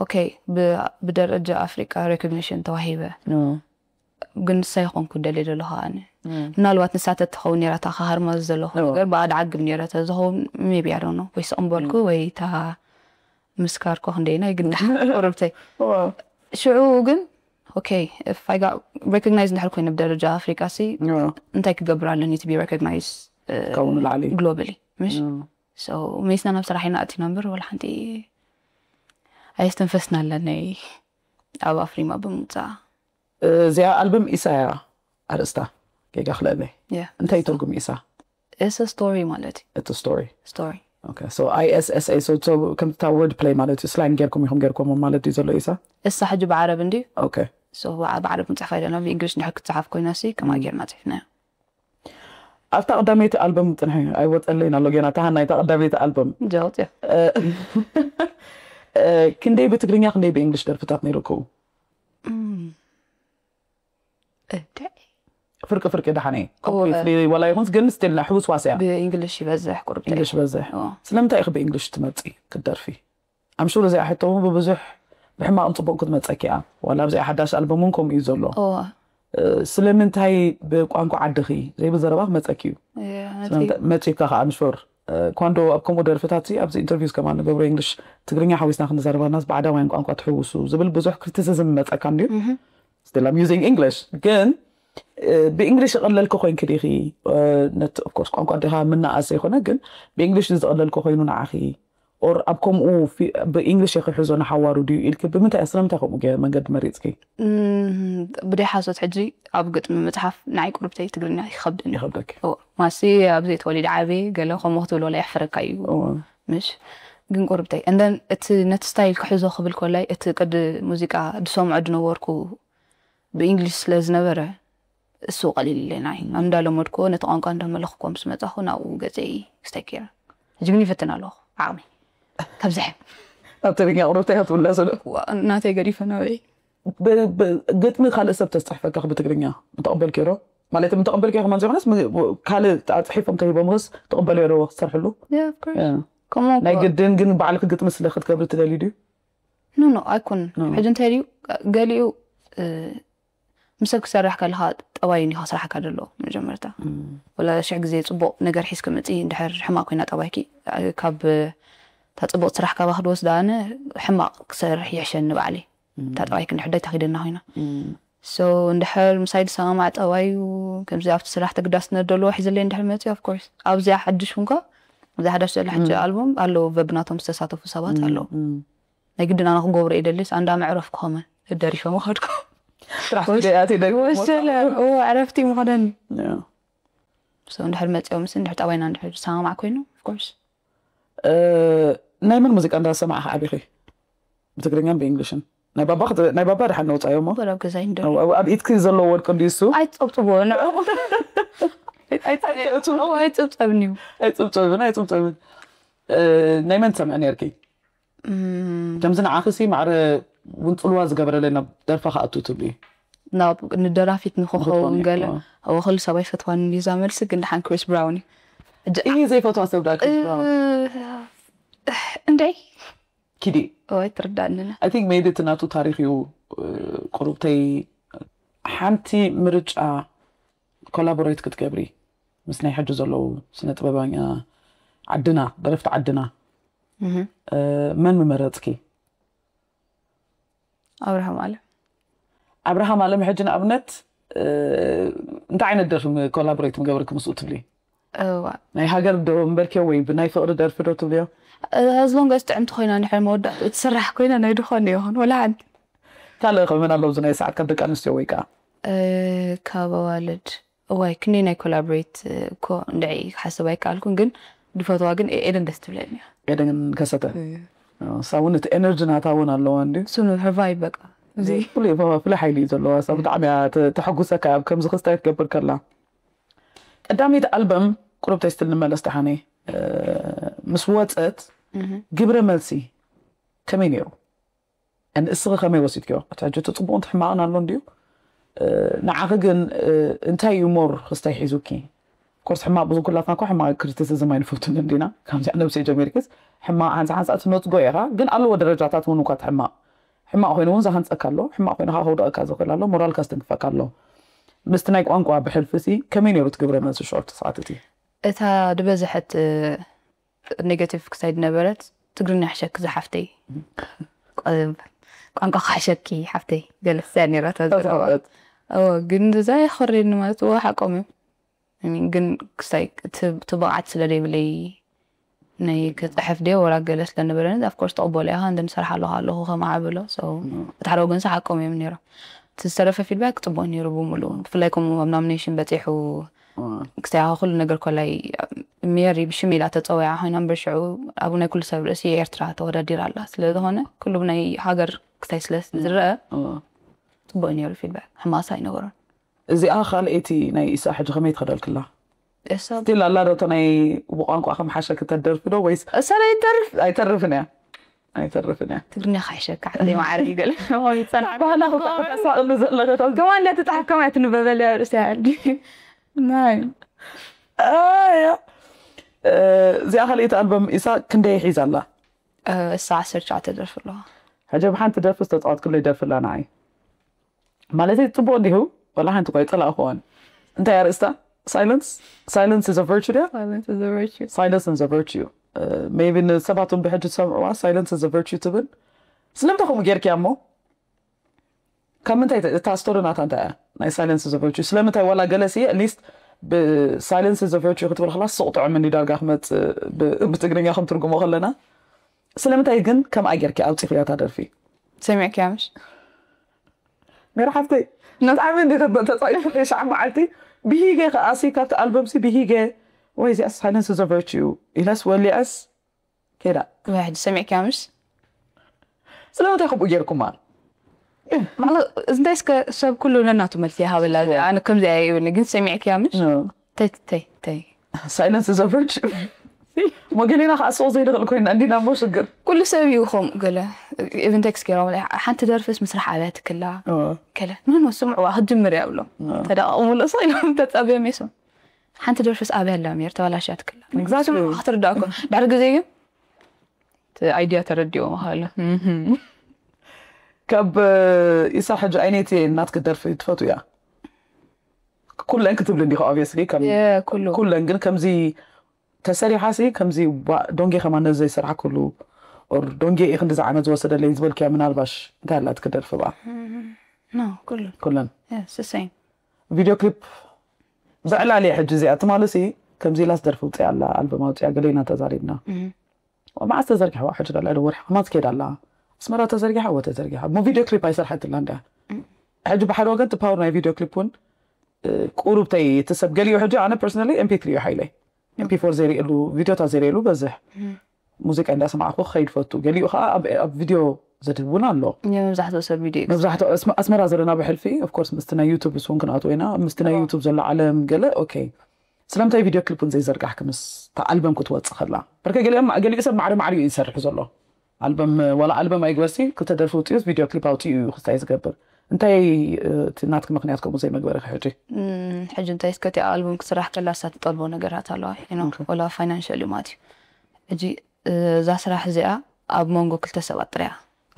okay ብደረጃ ኣፍሪቃ recognition ተዋሂበ ግን ንሳ ይኾንኩ ደልየ ዘለኹ ኣነ ምናልባት ንሳተ ትኸውን ነራ እታ ክሃርማ ዘለኹ ነገር ብኣ ድዓግብ ነረ ተዝኸውን maybe I don't know ወይ ስቕ ምበልኩ ወይ እታ ምስካርኮ ክንደይና ይግዳ ቁርብተይ ሽዑ ግን okay if I got recognize እንድሕር ኮይነ ብደረጃ ኣፍሪቃ ሲ እንታይ ክገብር ኣለኒ to be recognize ካብኡ ንላዕሊ globally ምሽ so መይስና ናብ ስራሕ ኢና ኣቲና እምበር ወላ ሓንቲ ኣየስተንፈስና ኣለና ኣብ ኣፍሪማ ብምውፃኣ እዚኣ ኣልበም ኢሳ እያ ኣርእስታ ጌጋ ክልእለይ እንታይ ትርጉም ኢሳ it's a story ማለት እዩ እቲ ስቶሪ story okay so I S S A so so ከምታ word play ማለት እዩ ስላንግ ጌርኩም ኢኹም ጌርኩሞ ማለት እዩ ዘሎ ኢሳ እሳ ሕጂ ብዓረብ እንድዩ okay so ብዓረብ ምፅሓፍ ኣይደና ብእንግሊሽ እንድሕር ክትፅሓፍ ኮይና ሲ ከማ ጌርና ፅሒፍናዮ ኣብታ ቀዳመይቲ ኣልበም ጥንሒ ኣይወፀለይን ኣሎ ጌና ታሃ ናይታ ቀዳመይቲ ኣልበም ጃውፅዮ ክንደይ ብትግርኛ ክንደይ ብእንግሊሽ ደርፍታት ነይሩ ክው እደ ፍርቂ ፍርቂ ደሓነ completely ዋላ ይኹንስ ግን ስቲል ናይ ሕውስዋስ እያ ብእንግሊሽ ይበዝሕ ቁርብ እንግሊሽ በዝሕ ስለምንታይ ኢኺ ብእንግሊሽ ትመርፂ ክትደርፊ ኣምሹር እዚኣ ሕቶ እውን ብብዙሕ ብሕማቕን ፅቡቕ ክትመፀኪ እያ ዋላ ኣብዚኣ ሓዳሽ ኣልበም እውን ከምኡ እዩ ዘሎ ስለምንታይ ብቋንቋ ዓድኺ ዘይብል ዘረባ ክመፀኪ እዩ መፂካ ከዓ ኣምሹር ኳንዶ ኣብ ከምኡ ደርፍታት ኣብዚ ኢንተርቪውስ ከማ ንገብሮ እንግሊሽ ትግርኛ ሓዊስና ክንዛረባናስ ብዓዳማይን ቋንቋ ትሕውሱ ዝብል ብዙሕ ክሪቲሲዝም ይመፀካ እንድዩ still I'm using English ግን ብእንግሊሽ ይቐለልኪ ኮይንኪ ዲኺ ነቲ of course ቋንቋ ኣዴኻ ምንኣስ ዘይኮነ ግን ብእንግሊሽ ዝቐለልኪ ኮይኑ ንዓኺ or ኣብ ከምኡ ብእንግሊሽ የኽሕዞ ንሓዋሩ ድዩ ኢልኪ ብምንታይ ስለምንታይ ከምኡ ገ መንገዲ መሪፅኪ ብደይ ሓሶት ሕጂ ኣብ ግጥሚ ምፅሓፍ ንዓይ ቁርብተይ ትግርኛ ይኸብድኒ ይኸብደኪ ማሲ ኣብዚ ተወሊደ ዓበየ ገለ ከምኡ ክትብል ወላ የሕፍረካ እዩ ምሽ ግን ቁርብተይ እንደን እቲ ነቲ ስታይል ክሕዞ ክብል ኮላይ እቲ ቅዲ ሙዚቃ ዝሰምዖ ዝነበርኩ ብእንግሊሽ ስለ ዝነበረ እሱ ቀሊል ኢለና እዩ ኣብ እንዳለመድኩዎ ነቲ ቋንቋ እንዳመለኽኩዎ ምስ መፃኹ ናብኡ ገፀይ ክስተኪረ ሕጂ ግን ይፈትን ኣለኹ ዓቕሚ ከብዝሐ ኣብ ትግርኛ ቁሩብታ ኢኻ ትውለሱ ዶ ናተይ ገዲፈ ናበይ ግጥሚ ካልእ ሰብ ተስፅሕፈካ ብትግርኛ ምተቐበልኪ ዶ ማለት ምተቐበልኪ ከማን ዘይኮነስ ካልእ ኣፅሒፎም ተሂቦምስ ትቕበልዮ ዶ ክትሰርሕሉ ከምኡ ናይ ግድን ግን ባዕልኪ ግጥሚ ስለ ክትገብሪ ትደልዩ ድዩ ኖ ኖ ኣይኮንን ሕጂ እንታይ ድዩ ገሊኡ ምስ ሰብ ክሰርሕ ከለኻ ጠባይ እዩ ስራሕካ ዘሎ መጀመርታ። ወላ ሽሕ ግዜ ጽቡቕ ነገር ሒዝኪ ምጺ፣ እንድሕር ሕማቕ ኮይና ጠባይኪ፣ ካብ እታ ጽቡቕ ስራሕ ካባኺ ዝወስዳ ኣነ ሕማቕ ክሰርሕ ይሕሸኒ ባዕለይ። እታ ጠባይኪ እንድሕር ዳይ ተኺደና ኮይና። So እንድሕር ምሳይ ዝሰማማዕ ጠባዩ፣ ከምዚ ኣብቲ ስራሕ ተግዳስነት ዘለዎ ሒዝለይ እንድሕር መጺኡ፣ of course ኣብዚኣ ሓድሽ እንኳ፣ ኣብዚኣ ሓዳሽ ዘሎ ሕጂ ኣልቡም ኣለዉ፣ በብናቶም ዝተሳተፉ ሰባት ኣለዉ። ናይ ግድን ኣነ ክገብሮ ይደልስ፣ ኣንዳ መዕረፍ ክኸመን ደሪፈ መኸድኩ። ስራሕ ገያት ይደግሞ። ወሰለ፣ እዎ፣ ዕረፍቲ ምኸደኒ። ያ። So እንድሕር መጺኦምስ፣ እንድሕር ጠባይና እንድሕር ዝሰማማዕ ኮይኑ፣ of course። እ፣ ናይ መን ሙዚቃ እንዳሰማዕኻ ዓቢኺ? ብትግርኛን ብእንግሊሽን። ናይ ባባ ክት-፣ ናይ ባባ ድሓን ነውጻዮ እሞ። ወላ ኣብ ገዛይ እንደ ኣብ፣ ኣብ ኢድኪ ዘሎ ወርቂ እንድዩ እሱ? ኣይትጸብጽቦ፣ ንዕኡ። ኣይጸብጸብን። ኣይጸብጸብን እዩ። ኣይጽብጸብን፣ ኣይጽብጸብን። እ፣ ናይ መን ትሰምዒ ነርኪ? እም፣ ከምዚ ንዓኺሲ ማዕረ እውን ጽልዋ ዝገበረለይ ናብ ደርፋ ክኣቱ ትብሊ? ናብ ንደራፊት ንክኸውን ንክትኮኒ፣ ገለ እ። ኣብ ኩሉ ሰብ ኣይፈትዋን እዩ ዛመልሲ፣ ግን ድሓን ክሪስ ብራውን እዩ። ሕጂ ይህ ዘይፈትዋ ሰብ ዳ ክሪስ ብራውን? እ፣ እንደይ ኪዲ ወይ ትርዳእንና። I think maybe እቲ ናቱ ታሪኽ እዩ። እ፣ ቁሩብተይ ሓንቲ ምርጫ ኮላቦሬት ክትገብሪ ምስ ናይ ሕጂ ዘለዉ ስነ ጥበባኛ ዓድና፣ ደረፍቲ ዓድና፣ እህ፣ እ፣ መን ምመረጽኪ? ኣብርሃም ኣለ ኣብርሃም ኣለም ሕጂ ንኣብነት፣ እ፣ እንታይ ዓይነት ደርፊ ኮላቦሬት ምገበርኪ ምስኡ ትብሊ? እዋ ናይ ሃገር ዶ እምበርኪ ወይ ብናይ ፍቕሪ ደርፊ ዶ ትብልዮ? ኣዝሎን ገስ ጥዕምቲ ኮይና እንድሕር መወዳእቱ እትስራሕ ኮይና ናይ ድኾነ ይኹን ወላ ሓንቲ። ካልእ ከመን ኣለዉ ናይ ሰዓት ካብ ደቂ ኣንስትዮ ወይ ከዓ? እ፣ ካብ ኣዋልድ እዋይ ክንደይ ናይ ኮላቦሬት እኮ እንድዒ ክሓስብ ኣይከኣልኩን፣ ግን ድፈትዋ ግን ኤ-፣ ኤደን ደስ ትብለኒ እያ። ኤደን ከሰተ እሳ እውን እቲ ኤነርጂ ናታ እውን ኣለዋ እንዲ እሱ ን her vibe በቃ እዚ ፍሉይ ፍሉይ ሓይሊ እዩ ዘለዋ እሳ ብጣዕሚ እያ ተ- ተሐጉሰካ ኣብ ከምዚ ክስታይ ትገብር ከላ። ቀዳመይቲ ኣልበም ቁሩብ ተስትል ንመለስ ደሓነይ፣ እ፣ ምስ ወፀት ግብረ መልሲ ከመይ ነይሩ? And እስኺ ከመይ ወሲድክዮ? እቲ ሕጂ እቲ ፅቡቕን እቲ ሕማቕን ኣሎ እንድዩ። እ፣ ንዓኺ ግን፣ እ፣ እንታይ እዩ ሞር ክስታይ ሒዙኪ? ኮርስ ሕማቕ ብዙ ኩላትና እኮ ሕማቕ ክሪቲሲዝም ኣይንፈቱን እንዲና። ካብዚኣ ነብሰይ ጀሚርኪስ ሕማቕ ሓንሳ ሓንሳ ትነፅጎ ኢኻ፣ ግን ኣለዎ ደረጃታት እውን እኳ እቲ ሕማቕ። ሕማቕ ኮይኑ እውን ዝሃንፀካ ኣሎ፣ ሕማቕ ኮይኑ ከዓ ከውድቐካ ዝኽእል ኣሎ፣ ሞራልካ ዝትንክፈካ ኣሎ። ምስቲ ናይ ቋንቋ ብሕልፊ ሲ ከመይ ነይሩ እቲ ግብረ መልሲ ሽዑ እቲ ሰዓት እቲ? እታ ዝበዝሐት ኔጋቲቭ ክሳይ ዝነበረት ትግርኛ ሕሸክ ዝሓፍተይ ቋንቋ ክሕሸኪ ሓፍተይ ገለ ክሳይ ነይራታ ዘረባ። ተዛወት እዎ ግን እዛ የኸሬኒ ማለት እዎ ሓቆም እዮም። I mean ግን ክሳይ ትብቕዓት ስለ ዘይብለይ ናይ ክፅሕፍ ድየ ወላ ገለ ስለ ነበረኒ of course ተቕበሎ ኢኻ እንደ ንሰርሓ ኣለኹ ኣለኹ ከማዕብሎ። So እቲ ሓደ ወገን ሓቆም እዮም ነይሮም። እቲ ዝተረፈ ፊድባክ ፅቡቅ ነይሩ ብምሉኡ። ብፍላይ ከምኡ ኣብ ኖሚኔሽን በፂሑ ክሳይ ኩሉ ነገር ኮላይ ሜሪ ብሽም ኢላ ተፀዊዓ ኮይና እምበር ሽዑ ኣብ ናይ ኩሉ ሰብ ርእሲ ኤርትራ ተወዳዲራ ኣላ። ስለ ዝኾነ ኩሉ ናይ ሃገር ክሳይ ስለ ዝረአ ፅቡቅ ነይሩ ፊድባክ፣ ሕማሳ ኣይነበሮን። እዚኣ ካልኣይቲ ናይ ኢሳ ሕጂ ከመይ ትኸደልክላ? እሳ ስቲል ኣላ ዶ እቶ ናይ ብቋንቋ ከም ሓሸ ክተደርፊ ዶ ወይስ እሳ ኣይተርፍ ኣይተርፍን እያ? ኣይተርፍን እያ። ትግርኛ ካይሸካ ዓደይ ማዕረ ይገለ ይጸናዕ ባህላ ክሳቅሉ ዘለኸ ከማን እንዳተጻሓፍ ከማይ ትንበበል ርእሲ ዓዲ ናይ ኣያ እዚኣ ካልኣይቲ ኣልበም ኢሳ ክንደይ ሒዛ ኣላ? እሳ ዓሰርተ ትሽዓተ ደርፊ ኣለዋ። ሕጂ ብሓንቲ ደርፊ ዝተፃወትክለይ ደርፊ ኣላ ንዓይ። ማለት ጽቡቅ እንዲሁ ወላ ሓንቲ እኳ ይጸላእክዋን። እንታይ ኣርእስታ? Silence? Silence is a virtue ድያ? Silence is a virtue. Silence is a virtue. Maybe ንሰባት እውን ብሕጂ ዝሰምዕዋ silence is a virtue ትብል። ስለምንታይ ከምኡ ጌርክያ እሞ? ካብ ምንታይ እታ ስቶሪ ናታ እንታይ እያ? ናይ silence is a virtue ስለምንታይ ዋላ ገለሲ at least ብ silence is a virtue ክትብል ከላ ሱቕ ጥዑም እንዲ ዳርጋ ክመጽእ ብ- ብትግርኛ ከም ትርጉሞ ከለና ስለምንታይ ግን ከምኣ ጌርኪ ኣውጺኽያ እታ ደርፊ? ሰሚዕክያ ምሽ? ሜራ ሓፍተይ ብጣዕሚ እንዲ ተፃኢፉ ሻዕ መዓልቲ ብሂገ ከኣሲ ካብቲ ኣልበምሲ ብሂገ ወይ እዚኣ silence is a virtue ኢለስ ወሊዐስ ከይዳ ወይ ሕጂ ሰሚዕክያ ምሽ? ስለምንታይ ከምኡ ጌርኩማ? ማለት እንታይ እስከ ሰብ ኩሉ ነናቱ መልሲ ይሃበላ። ኣነ ከምዚ እየ ይብልኒ ግን ሰሚዕክያ ምሽ? ተይ ተይ ተይ Silence is a virtue ሞገሌና ከዓ ስቕ ዘይንኽእል ኮይና እንዲና እሞ ሽግር ኩሉ ሰብ እዩ ከምኡ ገለ ኢቨን ቴክስት ገይሮም ሓንቲ ደርፍስ ምስራሕ ኣብያ ትክላ ገለ ምን ስምዕዋ ክትጅምር እያ ብሎም ተደቃቕሙ ርእሶ ኢሎም ተፃብዮም የሶም ሓንቲ ደርፍስ ኣብያ ኣላ ሜር ተበላሽያ ትክላ Exactly. ክትርዳእኮ ድሕሪ ግዜ ግን እቲ ኣይድያ ተረዲኦ ምሃለ ካብ ኢሳ ሕጂ ኣይነይቲ ናትክ ደርፊ ትፈቱ እያ? ኩለን ክትብል እንዲኻ obviously ከም ኩለን ግን ከምዚ ተሰሪሓ ሲ ከምዚ ዶንጌ ከማን ነዚ ዘይሰርሓ ኩሉ ኦር ዶንጌ ኢኽ እንደዚ ዓመት ዝወሰደለይ ዝበልክያ ምናልባሽ እንታይ ኣላት ክደርፊ ብኣ? No ኩሉ ኩለን ስሰይን ቪድዮ ክሊፕ ብዕላል ሕጂ እዚኣ ትማሊ ሲ ከምዚ ኢላስ ደርፊ ውፅያ ኣላ ኣልበም ኣውፅያ ገለይና ተዛሪብና። መዓስ ተዘርጊሕዋ ሕጂ ዳላ ወርሒ ከማን ትከይድ ኣላ። ኣስመራ ተዘርጊሓ ወ ተዘርጊሓ እሞ ቪድዮ ክሊፕ ኣይሰርሐትላ እንዳ ሕጂ ብሓደ ወገን እቲ ፓወር ናይ ቪድዮ ክሊፕ እውን ቁሩብተይ እቲ ሰብ ገሊኡ ሕጂ ኣነ personally MP three እዩ ሓይለይ MP four ዘይርእየሉ ቪድዮታት ዘይርእየሉ በዝሕ ሙዚቃ እንዳሰማዕኩ ክኸይድ ፈቱ ገሊኡ ከዓ ኣብ ቪድዮ ዘድህብ እውን ኣሎ። መብዛሕትኡ ሰብ ቪድዮ መብዛሕትኡ ኣስመራ ዘለና ብሕልፊ of course ምስቲ ናይ ዩቱብ እሱ እውን ክንኣትዎ ኢና ምስቲ ናይ ዩቱብ ዘሎ ዓለም ገለ okay ስለምንታይ ቪድዮ ክሊፕ እውን ዘይዘርጋሕኪ ምስ ኣልበም ክትወፅእ ከላ? በርከ ገሊኦም ገሊኡ ሰብ ማዕረ ማዕሪኡ እዩ ዝሰርሕ ዘሎ። ኣልበም ዋላ ኣልበም ኣይግበርሲ ክልተ ደርፊ ውፅኡስ ቪድዮ ክሊፕ ኣውፅኡ እዩ ክስታይ ዝገብር። እንታይ እቲ ናትኪ ምክንያት ከምኡ ዘይመግበርኺ ሕጂ? ሕጂ እንታይ እስከ እቲኣ ኣልበም ክስራሕ ከላ እሳ ትጠልቦ ነገራት ኣለዋ። ዋላ ፋይናንሻል እዩ ማለት እዩ። ሕጂ እዛ ስራሕ እዚኣ ኣብ መንጎ ክልተ ሰባት ጥራያ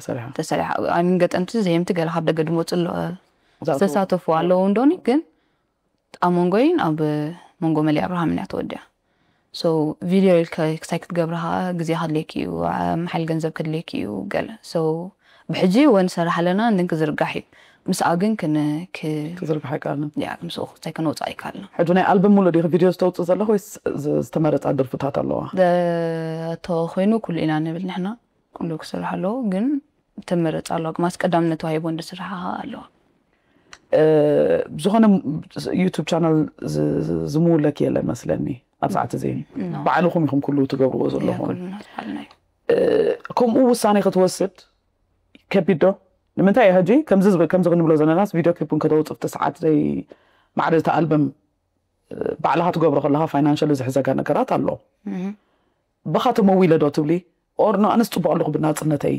ሰሪሓ ተሰሪሓ። ኣሚን ገጠምቲ ዘየምቲ ገለ ካብ ደገ ድመፁ ኣሎ ዝተሳተፉ ኣለዉ እንዶኒ ግን ኣብ መንጎይን ኣብ መንጎ መሊ ኣብርሃምን እያ ተወዲኣ። So ቪድዮ ኢልካ ክሳይ ክትገብርኻ ግዜ ከድልየኪ እዩ፣ መሓል ገንዘብ ከድልየኪ እዩ ገለ። So ብሕጂ ወ ንሰርሕ ኣለና እንድን ክዝርጋሕ እዩ። ምስኣ ግን ክን ክዝርግሕ ኣይከኣልን። ያ ምስኡ ክሳይ ከነውፅእ ኣይከኣልና። ሕጂ ናይ ኣልበም ሙሉእ ዲኺ ቪድዮ ዝተውፅእ ዘለኹ ወይስ ዝተመረፃ ደርፍታት ኣለዋ? ተኮይኑ ኩሉ ኢና ንብል ንሕና ኩሉ ክስራሕ ኣለዎ ግን ተመረፃ ኣለዋ። ማስ ቀዳምነት ተዋሂቦ እንድስርሓ ኣለዋ። ዝኾነ ዩቱብ ቻናል ዝምውለኪ የለን መስለኒ ኣብ ሰዓት እዚ ባዕልኹም ኢኹም ኩሉ ትገብርዎ ዘለኹም። ከምኡ ውሳኔ ክትወስድ ከቢድ ዶ? ንምንታይ ሕጂ ከምዚ ክንብሎ ዘለናስ ቪድዮ ክሊፕ እውን ከተውፅእ ፍቲ ሰዓት ዘይ ማዕረ እቲ ኣልበም ባዕልኻ ትገብሮ ከለኻ ፋይናንሻል ዝሕዘጋ ነገራት ኣሎ። ብኻ ተመዊለ ዶ ትብሊ or no ኣነስ ፅቡቅ ኣለኹ ብናፅነተይ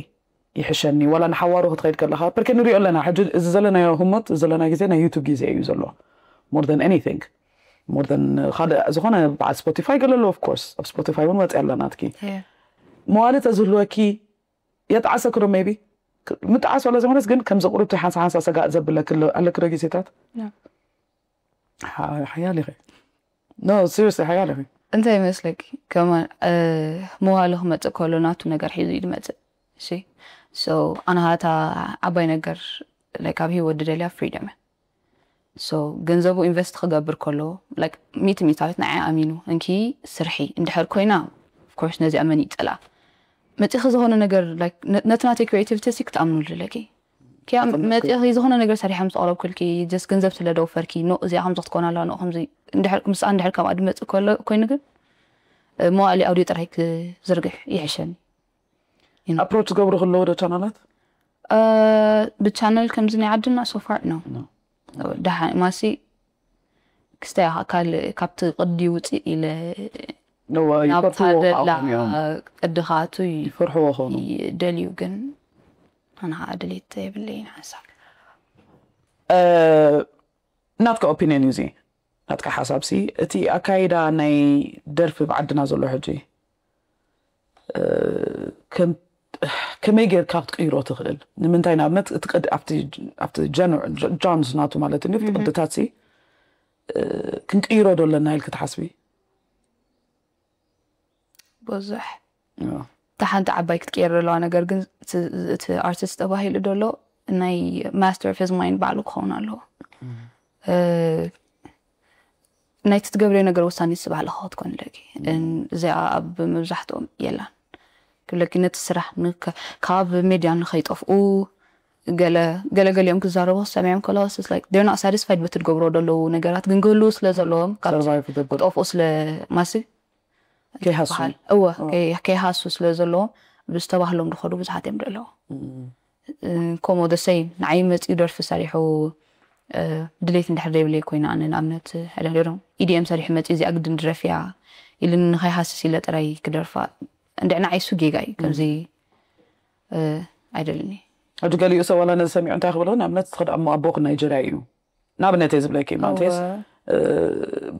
ይሕሸኒ ዋላ ንሓዋሩ ክትኸይድ ከለኻ በርከ ንሪኦ ኣለና ሕጂ እዚ ዘለናዮ ህሞት እዚ ዘለናዮ ግዜ ናይ ዩቱብ ግዜ እዩ ዘሎ more than anything more than ካልእ ዝኾነ በዓል ስፖቲፋይ ገለ ኣሎ of course ኣብ ስፖቲፋይ እውን ወፂ ኣለናትኪ መዋሊ ተዝህልወኪ የጣዕሰኪ ዶ maybe ምጣዓስ ዋላ ዘይኮነስ ግን ከምዚ ቁሩብቲ ሓንሳ ሓንሳ ሰጋእ ዘብለኪ ኣለኪ ዶ ግዜታት ሓያል ኢኺ no seriously ሓያል ኢኺ እንታይ ይመስለኪ ከማን መዋሊ ክመፅእ ከሎ ናቱ ነገር ሒዙ እዩ ዝመፅእ እሺ so ኣነ ሃታ ዓባይ ነገር like ኣብ ሂወት ድደልያ ፍሪደም እያ so ገንዘቡ ኢንቨስት ክገብር ከሎ like ሚእቲ ሚእታዊት ንዓይ ኣሚኑ እንኪ ስርሒ እንድሕር ኮይና of course ነዚኣ መን ይፀልኣ መፂኺ ዝኾነ ነገር like ነቲ ናተይ ክሪኤቲቪቲ ሲ ክትኣምኑ ኣለኪ መፂኺ ዝኾነ ነገር ሰሪሐ ምስ ኣቕረብኩልኪ just ገንዘብ ስለ ደውፈርኪ ኖ እዚኣ ከምዚ ክትኮን ኣለዋ ኖ ከምዚ እንድሕር ምስኣ እንድሕር ካብኣ ድመፅእ ከሎ ኮይኑ ግን መዋእሊ ኣውዲዮ ጥራይ ክዝርግሕ ይሕሸኒ ኣፕሮች ዝገብሩ ከለዉ ዶ ቻናላት ብቻነል ከምዚ ናይ ዓድና so far no ደሓን ማሲ ክስታይ ካልእ ካብቲ ቅዲ ውፅእ ኢለ ናብታ ደላ ቅዲ ክኣቱ ይፈርሕዎ ኾኑ ደልዩ ግን ኣነ ከዓ ድሌት የብለይን ሓሳብ ናትካ ኦፒንየን እዩ እዚ ናትካ ሓሳብ ሲ እቲ ኣካይዳ ናይ ደርፊ ብዓድና ዘሎ ሕጂ ከመይ ጌርካ ክትቅይሮ ትኽእል ንምንታይ ንኣብነት እቲ ቅድ ኣብቲ ጃንስ ናቱ ማለት እዩ ቅድታት ሲ ክንቅይሮ ዶ ኣለና ኢልክ ትሓስቢ ብዙሕ እታ ሓንቲ ዓባይ ክትቀየር ዘለዋ ነገር ግን እቲ ኣርቲስት ተባሂሉ ደሎ ናይ master of his mind ባዕሉ ክኸውን ኣለዎ ናይቲ ትገብርዮ ነገር ውሳኔ ስባህልኻ ክትኮን ኣለኪ እዚኣ ኣብ መብዛሕትኦም የላን ክብለኪ ነቲ ስራሕ ካብ ሜድያ ንኸይጠፍኡ ገለ ገለገሊኦም ክዛረቡ ክሰሚዖም ከለዋ like they're not satisfied በቲ ትገብሮ ዘለዉ ነገራት ግን ክህልዉ ስለ ዘለዎም ክጠፍኡ ስለ ማሲ ከይሃሱ እወ ከይሃሱ ስለ ዘለዎም ብዝተባህሎም ዝኸዱ ብዙሓት እዮም ዘለዉ ከምኡ the same ንዓይ መፂኡ ደርፊ ሰሪሑ ድሌት እንድሕር ዘይብለይ ኮይና ኣነ ንኣብነት ሕደዶም ኢዲኤም ሰሪሑ መፂኡ እዚኣ ግድን ድረፍያ ኢልኒ ንኸይሃስስ ኢለ ጥራይ ክደርፋ እንድዕ ንዓይ እሱ ጌጋ እዩ ከምዚ ኣይደልኒ ሕጂ ገሊኡ ሰብ ዋላ ነዚ ሰሚዑ እንታይ ክብሎ ንኣብነት ትኸድ ኣሞ ኣቦክ ናይጀርያ እዩ ንኣብነት እየ ዝብለኪ ማለትስ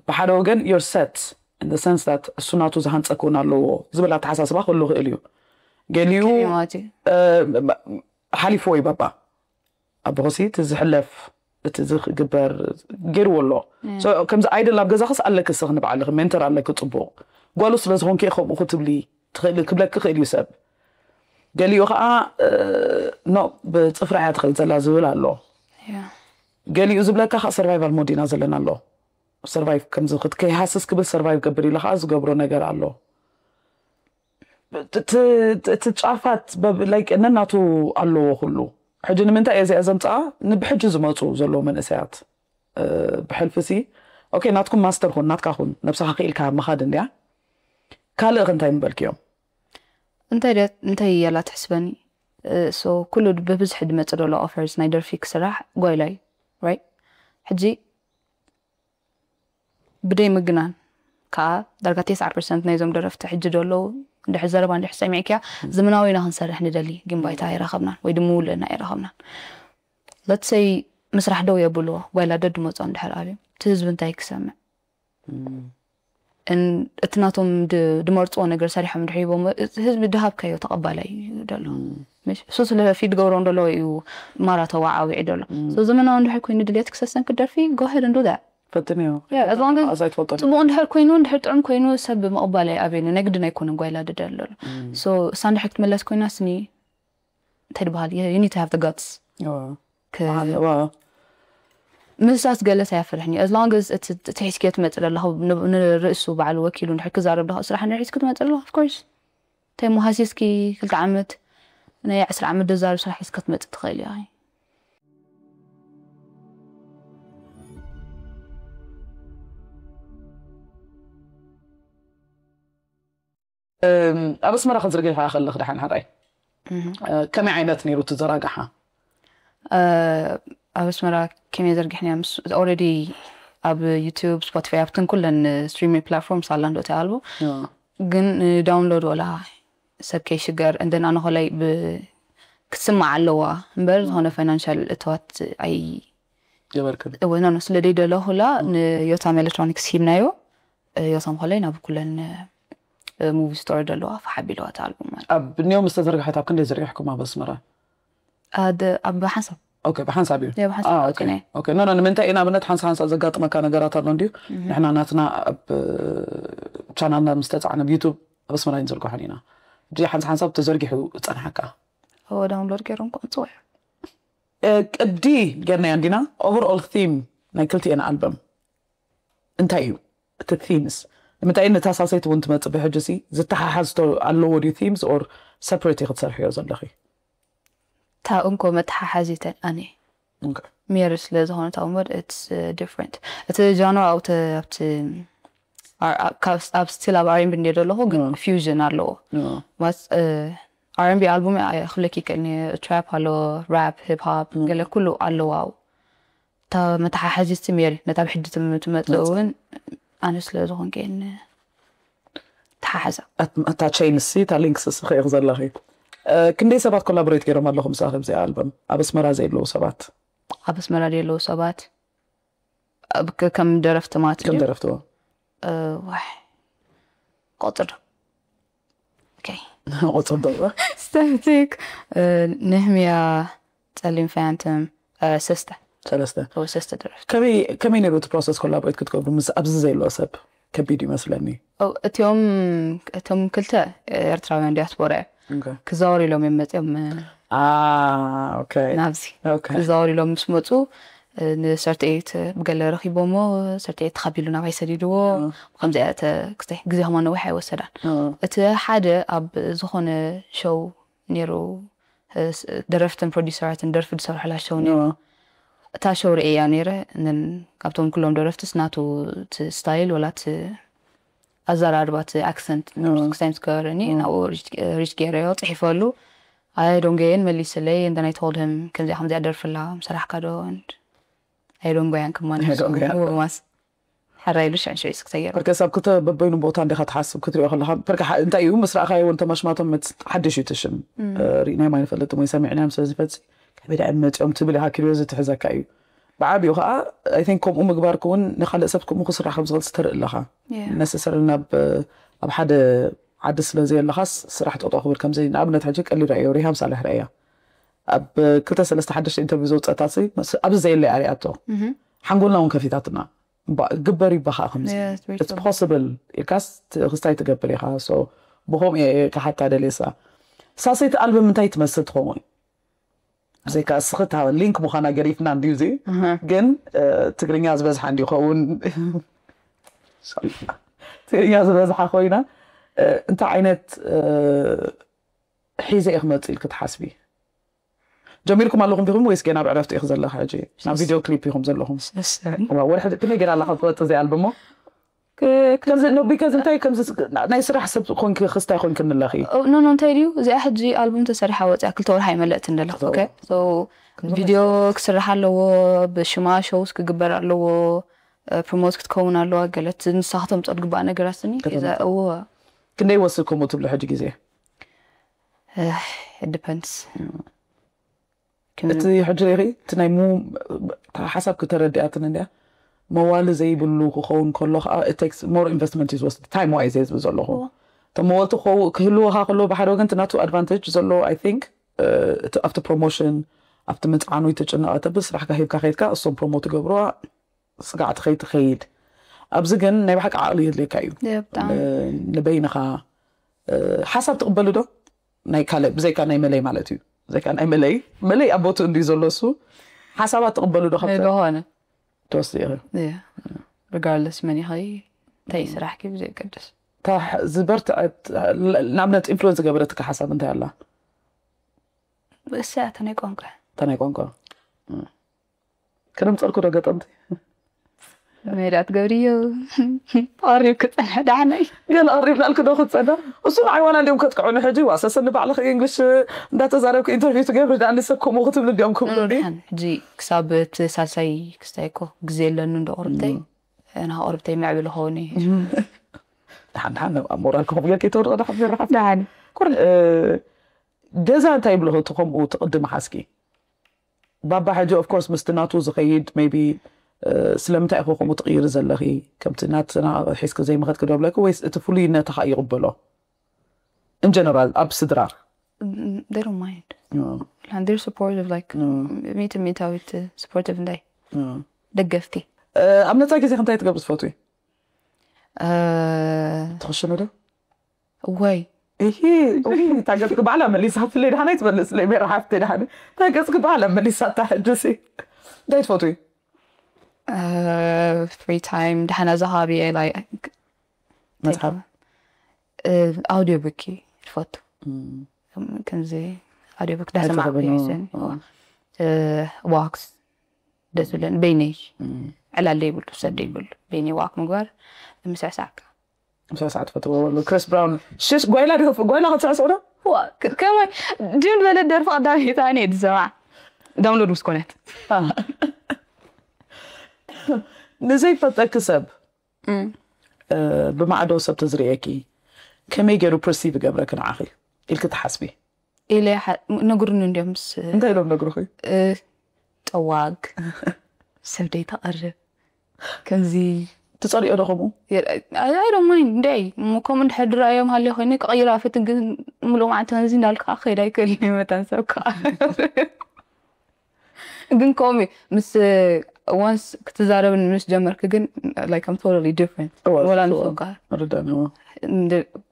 ብሓደ ወገን your set in the sense that እሱ ናቱ ዝሃንፀ ክውን ኣለዎ ዝብል ኣተሓሳስባ ክህሉ ክእል እዩ ገሊኡ ሓሊፍዎ እዩ በባ ኣቦኸሲ እቲ ዝሕለፍ እቲ ዝግበር ገይርዎ ኣሎ። ከምዚ ኣይደል ኣብ ገዛኽስ ኣለኪ፣ እስኺ ንባዕልኺ ሜንተር ኣለኪ፣ ጽቡቕ ጓሉ ስለ ዝኾንኪ ከምኡ ክትብሊ ትኽእሊ ክብለኪ ክእል እዩ ሰብ። ገሊኡ ከዓ ኖ ብፅፍራ እያ ትኽእል ዘላ ዝብል ኣሎ። ገሊኡ ዝብለካ ከዓ ሰርቫይቫል ሞድ ኢና ዘለና ኣሎ። ሰርቫይቭ ከምዚ ክትከይሃስስ ክብል ሰርቫይቭ ገብር ኢለ ከዓ ዝገብሮ ነገር ኣሎ። እቲ ጫፋት ነናቱ ኣለዎ ኩሉ። ሕጂ ንምንታይ እየ እዚኣ ዘምፅኣ? ንብሕጂ ዝመፁ ዘለዉ መንእሰያት ብሕልፊ ሲ ኦኬ ናትኩም ማስተር ኩን ናትካ ኩን ነብስኻ ክኢልካ ምኻድ እንድያ። ካልእ እንታይ ምበልክዮም? እንታይ እንታይ እያላ ትሕስበኒ? ሶ ኩሉ ብብዝሒ ድመፅ ደሎ ኦፈርስ ናይ ደርፊ ክስራሕ ጓይላ እዩ። ራይት ሕጂ ብደይ ምግናን ከዓ ዳርጋ ተስዓ ፐርሰንት ናይዞም ደረፍቲ ሕጂ ደለዉ እንድሕር ዘረባ እንድሕር ሰሚዕክያ ዘመናዊ ኢና ክንሰርሕ ንደሊ ግን ባይታ ኣይረኸብናን ወይ ድማ ውልእና ኣይረኸብናን። ለትሰይ ምስራሕ ደው የብልዎ ጓይላ ደድ መፅኦ እንድሕር ኣብዮም እቲ ህዝቢ እንታይ ክሰምዕ? እቲ ናቶም ድመርፅዎ ነገር ሰሪሖም እንድሕር ሂቦም ህዝቢ ድሃብካዮ ተቐባላይ እዩ ደሎ። እሱ ስለ ፊድ ገብሮም ደሎ እዩ ማራ ተዋዓዊዒ ደሎ። ዘመናዊ እንድሕር ኮይኑ ድልየት ክሰሰን ክደርፊ ጎሄድ እንዱ ፈትንዮ ፅቡቅ እንድሕር ኮይኑ እንድሕር ጥዑም ኮይኑ ሰብ ምቕባል ኣይኣብየኒ ናይ ግድን ኣይኮነ ጓይላ ድደል ኣሎ። እሳ እንድሕር ክትመለስ ኮይና ስኒ እንታይ ድበሃል you need to have the guts ምስሳት ገለስ ኣያፍርሕኒ as long as እቲ ሒዝክዮ ትመፅእ ዘለኻ ንርእሱ ባዕሉ ወኪሉ እንድሕር ክዛረብ ደኻ ስራሕ ንሒዝክ ትመፅእ ዘለኻ of course እንታይ ሞ ሃሲስኪ ክልተ ዓመት ናይ ዕስራ ዓመት ደዛርብ ስራሕ ሒዝካ ትመፅእ ትኽእል እያ። ኣብ ኣስመራ ክትዝርግሕያ ከለኺ ደሓን ሕራይ ከመይ ዓይነት ነይሩ እቲ ዘራግሓ? ኣብ ኣስመራ ከመይ ዘርጊሕንያ ምስ already ኣብ ዩቱብ ስፖቲፋይ ኣብትን ኩለን ስትሪሚንግ ፕላትፎርምስ ኣላ እንዶ እቲ ኣልቡም ግን ዳውንሎድ ወላ ሰብ ከይሽገር እንደን ኣነ ኮላይ ክትስማዕ ኣለዋ እምበር ዝኾነ ፋይናንሻል እተዋት ኣይ ገበርክን እወ ኖ ስለ ደይደለኹላ ንዮታም ኤሌክትሮኒክስ ሂብናዮ። ዮታም ኮላይ ናብ ኩለን ሙቪ ስቶር ደለዋ ፈሓቢለዋ እቲ ኣልቡም ማለት ኣብ ኒዮም ዝተዘርግሐት ኣብ ክንደይ ዝርግሕኩም ኣብ ኣስመራ? ኣደ ኣብ ሓንሳብ ኦኬ ብሓንሳብ እዩ ያ ብሓንሳብ ኣውፂናዮ ኦኬ ኖ ኖ ንምንታይ ኢና ኣብነት ሓንሳ ሓንሳ ዘጋጥመካ ነገራት ኣሎ እንድዩ ንሕና ናትና ኣብ ቻናልና ምስ ተፃዕነ ኣብ ዩቱብ ኣብ ኣስመራ ይንዘርግሖን ኢና ሕጂ ሓንሳ ሓንሳብ ተዘርጊሑ ዝፀንሓካ እወ ዳውንሎድ ገይሮም ክምፅዎ እዩ ቅዲ ጌርናዮ እንዲና ኦቨርኦል ቲም ናይ ክልቲኤን ኣልበም እንታይ እዩ እቲ ቲምስ ንምንታይ ነታ ሳልሰይቲ እውን ትመፅእ ብሕጂ ሲ ዝተሓሓዝቶ ኣለዎ ድዩ ቲምስ ኦር ሰፕሬት ክትሰርሕዮ ዘለኺ እታ እንኮ መተሓሓዚተን ኣነ ሜሪ ስለ ዝኾነት ኣብ ሞድ it's different እቲ ጃኖ ኣብቲ ኣብቲ ኣብ ስቲል ኣብ ኣሬንቢ እንደ ዘለኹ ግን ፊውዥን ኣለዎ ማለት ኣሬንቢ ኣልቡም ክብለኪ ይክእል ትራፕ ኣለዎ ራፕ ሂፕ ሃፕ ገለ ኩሉ ኣለዎ ኣብኡ እታ መተሓሓዚት ሜሪ ነታ ብሕጂ ትመፅእ እውን ኣነ ስለ ዝኾንከ ተሓሓዛ እታ ቸይንሲ እታ ሊንክስ ስኽኢኽ ዘለኺ ክንደይ ሰባት ኮላቦሬት ገይሮም ኣለኹም ምሳኺ ብዚኣ ኣልበም ኣብ ኣስመራ ዘየለዉ ሰባት ኣብ ኣስመራ ዘየለዉ ሰባት ከም ደረፍቲ ማለት ከም ደረፍቲ ዋይ ቆፅር ቆፅር ዶ ስተፍቲክ ንህምያ ፀሊም ፋንተም ሰስተ ሰለስተ ሰስተ ደረፍቲ ከመይ ነይሩ እቲ ፕሮሰስ ኮላቦሬት ክትገብሩ ምስ ኣብዚ ዘየሎ ሰብ ከቢድ ይመስለኒ እቲኦም እቶም ክልተ ኤርትራውያን ዲያስፖራ እዮም ክዛወሩ ኢሎም እዮም መፅኦም ናብዚ ክዛወሩ ኢሎም ምስ መፁ ንሰርትኤት ብገለ ረኪቦሞ ሰርትኤት ተኻቢሉ ናባይ ሰዲድዎ ከምዚኣ ግዜ ከማ ነዊሕ ኣይወሰዳን እቲ ሓደ ኣብ ዝኾነ ሾው ነይሩ ደረፍትን ፕሮዲሰራትን ደርፊ ዝሰርሐላ ሸው ነይሩ እታ ሸው ርእያ ነይረ ካብቶም ኩሎም ደረፍትስ ናቱ ስታይል ወላ ኣዘራርባ እቲ ኣክሰንት ክሳይ ምስ ገበረኒ ናብኡ ሪች ገይረዮ ፅሒፈሉ ኣይ ዶንገየን መሊስለይ and I told him ከምዚኣ ከምዚኣ ደርፍላ ምሰራሕካ ዶ ኣይ ዶንጎያን ክማንማስ ሕራይ ኢሉ ሽዕን ሽዑ ስክተገይሩ ፐርከ ሰብ ክተ በበይኑ ቦታ እንዲኻ ትሓስብ ክትሪኦ ከለኻ ፐርከ እንታይ እዩ ምስ ረኣኻዮ እውን ተማሽማቶም ሓድሽ እዩ ትሽም ርኢናዮም ኣይንፈልጥም ወይ ሰሚዕናዮም ስለዝፈፅ ከመይ ዳዮም መፂኦም ትብል ኢኻ ኪሪዮዚቲ ትሕዘካ እዩ ብዓብኡ ከዓ ኣይ ቲንክ ከምኡ ምግባር ክውን ንካልእ ሰብ ከምኡ ክስራሕ ከም ዝኽእል ትርኢ ኣለኻ ነሰሰሪ ናብ ኣብ ሓደ ዓዲ ስለ ዘየለኻስ ስራሕ ጠጦ ክብል ከምዘይ ንኣብነት ሕጂ ቀሊል ረኣዮ ሪሃም ሳልሕ ረኣያ ኣብ ክልተ ሰለስተ ሓደሽተ ኢንተርቪው ዘውፀእታ ሲ ኣብዚ ዘየለ ኣሪኣቶ ሓንጎልና እውን ከፊታትና ግበር ይባኻ ከምዚ it's possible ኢልካስ ክስታይ ትገብር ኢኻ። ብኸምኡ ክሓታ ደልየሳ ሳሰይቲ ኣልበም እንታይ ትመስል ትኸውን? ብዘይካ እስኺ እታ ሊንክ ምዃና ገሪፍና እንድዩ እዚ ግን ትግርኛ ዝበዝሓ እንድዩ ኸውን ትግርኛ ዝበዝሓ ኮይና እንታይ ዓይነት ሒዘ እየ ክመፅእ ኢልክ ትሓስቢ? ጀሚርኩም ኣለኹም ዲኹም ወይስ ገና ኣብ ዕረፍቲ ኢኹ ዘለኻ ሕጂ? ናብ ቪድዮ ክሊፕ ኢኹም ዘለኹም? ወርሒ ክንደይ ገና ኣለኻ ክትወፅእ እዚኣ ኣልበሞ? ከምዚ ኖ ቢካዝ እንታይ ከምዚ ናይ ስራሕ ሰብ ኮንኪ ክስታይ ኮንኪ ንለኺ? ኖ ኖ እንታይ ድዩ እዚኣ ሕጂ ኣልቡም ተሰሪሓ ወፅያ ክልተ ወርሓ ይመለእት እንደለኹ። ቪድዮ ክስራሕ ኣለዎ፣ ብሽማ ሾውስ ክግበር ኣለዎ፣ ፕሮሞት ክትከውን ኣለዋ። ገለት ንሳ ክተምፀ ዝግባእ ነገራት ስኒ እዛ እዎ። ክንደይ ወስድ ከምኡ ትብሉ ሕጂ ግዜ? ዲፐንድስ። እቲ ሕጂ ሪኺ እቲ ናይ ሓሳብ ክተረድኣትን እንዲያ መዋሊ ዘይብሉ ክኸውን ከሎ ከዓ ቴክስ ሞር ኢንቨስትመንት እዩ ዝወስድ ታይም ዋይዝ እየ ዝብል ዘለኹ። እቶም መወልቲ ክህልወካ ከሎ ብሓደ ወገን ናቱ ኣድቫንቴጅ ዘሎ ኣይ ቲንክ ኣብቲ ፕሮሞሽን ኣብቲ ምፅዓኑ ይትጭነቐ ተብል ስራሕካ ሂብካ ከድካ እሶም ፕሮሞት ይገብርዋ ስጋዕ ትኸይድ ትኸይድ። ኣብዚ ግን ናይ ብሓቂ ዓቕሊ የድልየካ እዩ። ንበይንኻ ሓሳብ ትቕበሉ ዶ? ናይ ካልእ ብዘይካ ናይ መለይ ማለት እዩ። ብዘይካ ናይ መለይ መለይ ኣብ ቦትኡ እንድዩ ዘሎ እሱ ሓሳባት ትቕበሉ ዶ? ካብ ዝኾነ ትወስድ ኢኺ። ሪጋርድለስ መን ኢኺ እንታይ ስራሕኪ ብዘየገድስ። ዝበርትዐት ንኣብነት ኢንፍሉወንስ ዝገበረትካ ሓሳብ እንታይ ኣላ? እሳ እታ ናይ ቋንቋ እታ ናይ ቋንቋ ክነምፀልኩ ዶ ገጠምቲ ሜዳ ትገብርዮ ተቐሪብ ክፀንሐ ዳሕነይ ገለ ቀሪብናልክ ዶ ክትፀና እሱ ንዓይ ዋላ እንዲዮም ከጥቅዑኒ ሕጂ ዋሰሰኒ ባዕልክ እንግሊሽ እንዳተዛረብክ ኢንተርቪው ትገብሪ ዳኒ ሰብ ከምኡ ክትብሉ እንዲዮም ክብሉኒ ሕጂ ክሳብ እቲ ሳልሳይ ክስታይ እኮ ግዜ የለኒ እንዶ ቁርብተይ እና ቁርብተይ ምዕብል ኸውን እዩ ደሓን ደሓን ኣብ ሞራል ክኸም ጌር ከይተወድቐ ዶ ሓቢር ሓፍ ደሓን ገዛ እንታይ ይብልኹ እቲ ከምኡ ትቕድሚ ሓስኪ ባባ ሕጂ ኦፍኮርስ ምስቲ ናቱ ዝኸይድ ቢ ስለምንታይ ኢኹ ከምኡ ትቕይሪ ዘለኺ ከምቲ ናትና ሒዝኪ ዘይምኸድኪ ዶ ብለኪ ወይስ እቲ ፍሉይነትኻ ይቕበሎ ኢንጀነራል ኣብ ስድራ they don't mind and they're supportive like ሚእቲ ሚእታዊት supportive እንታይ ደገፍቲ ኣብ ነፃ ግዜ ክንታይ ትገብሪ ትፈትዊ ትኽሽኑ ዶ እዋይ እሂ እሂ፣ እታ ገጽኪ ባዕላ መሊሳትለይ፣ ደሓን ኣይትመልስለይ ሜራ ሓፍተይ፣ ደሓን እታ ገጽኪ ባዕላ መሊሳታ። ሕጂሲ እንታይ ትፈትዊ? ፍሪ ታይም ደሓን ኣዛ ከባቢ ላይ መጽሓፍ ኣውዲዮ ቡክ ይፈቱ። ከምዚ ኣውዲዮ ቡክ ዳሰማዕኩ ይሕሰን። ዋክስ ደስ ብለን በይነይ ዕላል ዘይብሉ ሰብ ዘይብሉ በይነይ ዋክ ምግባር ምስዕሳዕካ ምሳዕ ሰዓት ፈትዎ ወሉ ክሪስ ብራውን ሽሽ ጓይላ ዲኹ ጓይላ ክትስዕስዑ ዶ ከመይ ድም ዝበለት ደርፊ ቀዳሚት ኣነ እየ ዝሰማዕ ዳውንሎድ ምስ ኮነት ንዘይፈልጠኪ ሰብ ብማዕዶ ሰብ ተዝርእየኪ ከመይ ገይሩ ፐርሲቭ ይገብረኪ ንዓኺ ኢልኪ ትሓስቢ ኢለ ነግሩኒ እንዲዮም ምስ እንታይ ኢሎም ነግሩኺ ጠዋግ ሰብ ደይተቐርብ ከምዚ ትፀልኦ ዶ ከምኡ ኣይዶማይን እንደ ከምኡ እንድሕር ድረኣዮም ሃልዮ ኮይኑ ክቐይራ ፍትን ግን ሙሉእ መዓልቲ ከምዚ እንዳልካ ከይዳ ይክእል መታን ሰብ ከዓ ግን ከምኡ ምስ ወንስ ክትዛረብን ምስ ጀመርክ ግን like I'm totally different ወላ ንፈቃር ርዳኒ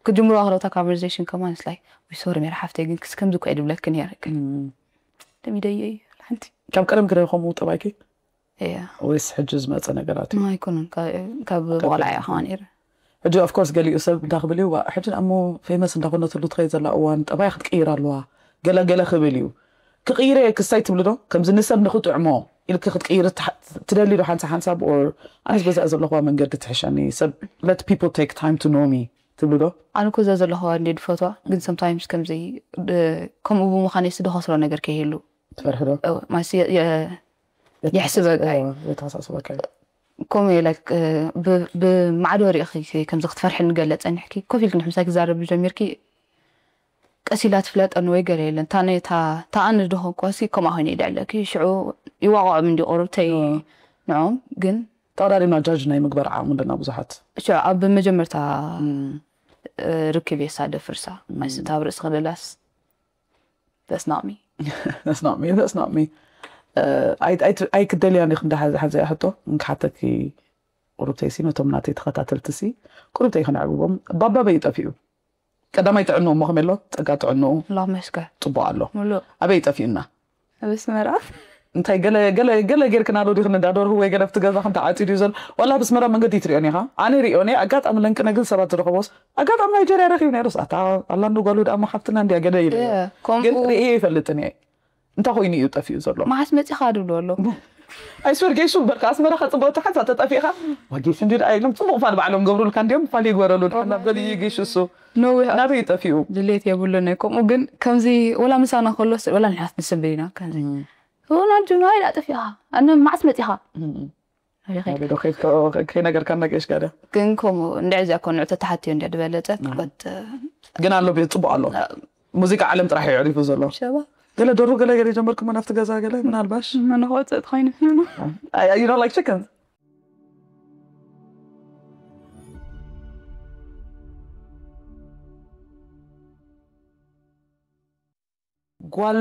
ክጅምሩ ኣክለውታ conversation ከማን ስ like ሶሪ ሜራ ሓፍተይ ግን ክስ ከምዚ እኮ ድብለክ ነረ ደሚደየ ሓንቲ ካብ ቀደም ክደ ከምኡ ጠባይኪ እያ ወይስ ሕጂ ዝመፀ ነገራት እዩ ኣይኮነን ካብ ቆልዓ እያ ከማ ነረ ሕጂ ኦፍኮርስ ገሊኡ ሰብ እንታይ ክብል እዩ ሕጂ ኣሞ ፌመስ እንዳኮነትሉ ትኸይ ዘላ እዋን ጠባይ ክትቅይር ኣለዋ ገለገለ ክብል እዩ ክቅይረ ክስታይ ትብሉ ዶ ከምዚ ንሰብ ንክጥዕሞ ኢልክ ክትቅይር ትደሊ ዶ ሓንሳ ሓንሳብ ኦር ኣነስ በዛ ዘለኹዋ መንገዲ ትሕሸኒ ሰብ let people take time to know me ትብሉ ዶ ኣነ ኮዛ ዘለኹዋ እንዴ ድፈትዋ ግን sometimes ከምዚ ከምኡ ብምዃነይ ስደኸስሮ ነገር ከይህሉ ትፈርሒ ዶ ማሲ የሕስበካ እዩ የተሳስበካ እዩ ከምኡ like ብማዕዶ ሪእኺ ከምዚ ክትፈርሒ ንገለ ፀኒሕኪ ኮፍ ኢልክ ንሕምሳይ ክዛረብ ጀሚርኪ ቀስ ኢላ ትፍለጠኒ ወይ ገለ የለን እታ ነታ ተኣኒ ድኾንኳሲ ከምኣ ኮይነ ይድዕለኪ ሽዑ ይዋቕዖም እንዲ ቁርብተይ ንዖም ግን ጠቕላሊና ጃጅ ናይ ምግባር ዓቕሚ ኣለና ብዙሓት ሽዑ ኣብ መጀመርታ ርክብ የሳደ ፍርሳ ማይስታ ኣብ ርእሲ ክልላስ ተስናቕሚ That's not me, that's not me. ኣይክደልያን ኢኽ እንዳ ሓዘ ሓዘ ሕቶ እንክሓተኪ፣ ቁሩብተይሲ ነቶም ናተይ ተኸታተልትሲ ቁሩብተይ ክነዕብዎም ባባ በይ ጠፊኡ። ቀዳማይ ጥዕንኡ እሞ ከመይ ኣሎ? ጸጋ ጥዕንኡ ላመስከ ጽቡቕ ኣሎ። ሙሉእ ኣበይ ጠፊኡና? ኣብ ኣስመራ እንታይ ገለ ገለ ገለ ጌርክና ዶ ዲኽን እንዳ ደርሁ ወይ ገለ ኣብቲ ገዛ ክንተዓጺዱ እዩ ዘሎ? ዋላ ኣብ ኣስመራ መንገዲ ትሪኦን ኢኻ? ኣነ ሪኦን እየ። ኣጋጣሚ ለንቅነ ግን ሰባት ዝረኸቦስ ኣጋጣሚ ናይጀርያ ረኺቡ ነይሩስ ኣታ ኣላ እንዶ ጓሉ ደኣ እሞ ሓፍትና እንድያ ገለ ኢለ እየ። እየ፣ ከምኡ ግን ርእየ ይፈልጥን እየ። እንታይ ኮይኑ እዩ ጠፊኡ ዘሎ? መዓስ መፂኻ ድብሉ ኣሎ። ኣይስበር ጌሹ በርካ ኣስመራ ከፅበ ተሓንሳ ተጠፊእኻ ዋጌሽ እንዲ ደኣ ኢሎም ፅቡቕ ፋል ባዕሎም ገብሩልካ እንዲዮም ፋል ይግበረሉ ደሓና በል እዩ ጌሹ እሱ ነዊሕ ናበይ ጠፊኡ? ድሌት የብሉን እየ። ከምኡ ግን ከምዚ ወላ ምሳና ከሎስ ወላ ንሕና ንስብል ኢና ከምዚ ሮናልዶ ናይ ዳ ጠፊእኻ ኣነ መዓስ መፂኻ ከይነገርካ እናገሽ ጋዳ ግን ከምኡ እንድዕዚ እኮ ንዑ ተተሓትዮ እንዲ ዝበለፀ በት ግን ኣሎ ቤት ፅቡቅ ኣሎ። ሙዚቃ ዓለም ጥራሕ የዕሪፉ ዘሎ። ሸባ ገለ ደሩ ገለ ገለ ጀመርኩም ናብቲ ገዛ ገለ ምናልባሽ መነኸወፀጥ ኮይኑ you don't like chickens? ጓል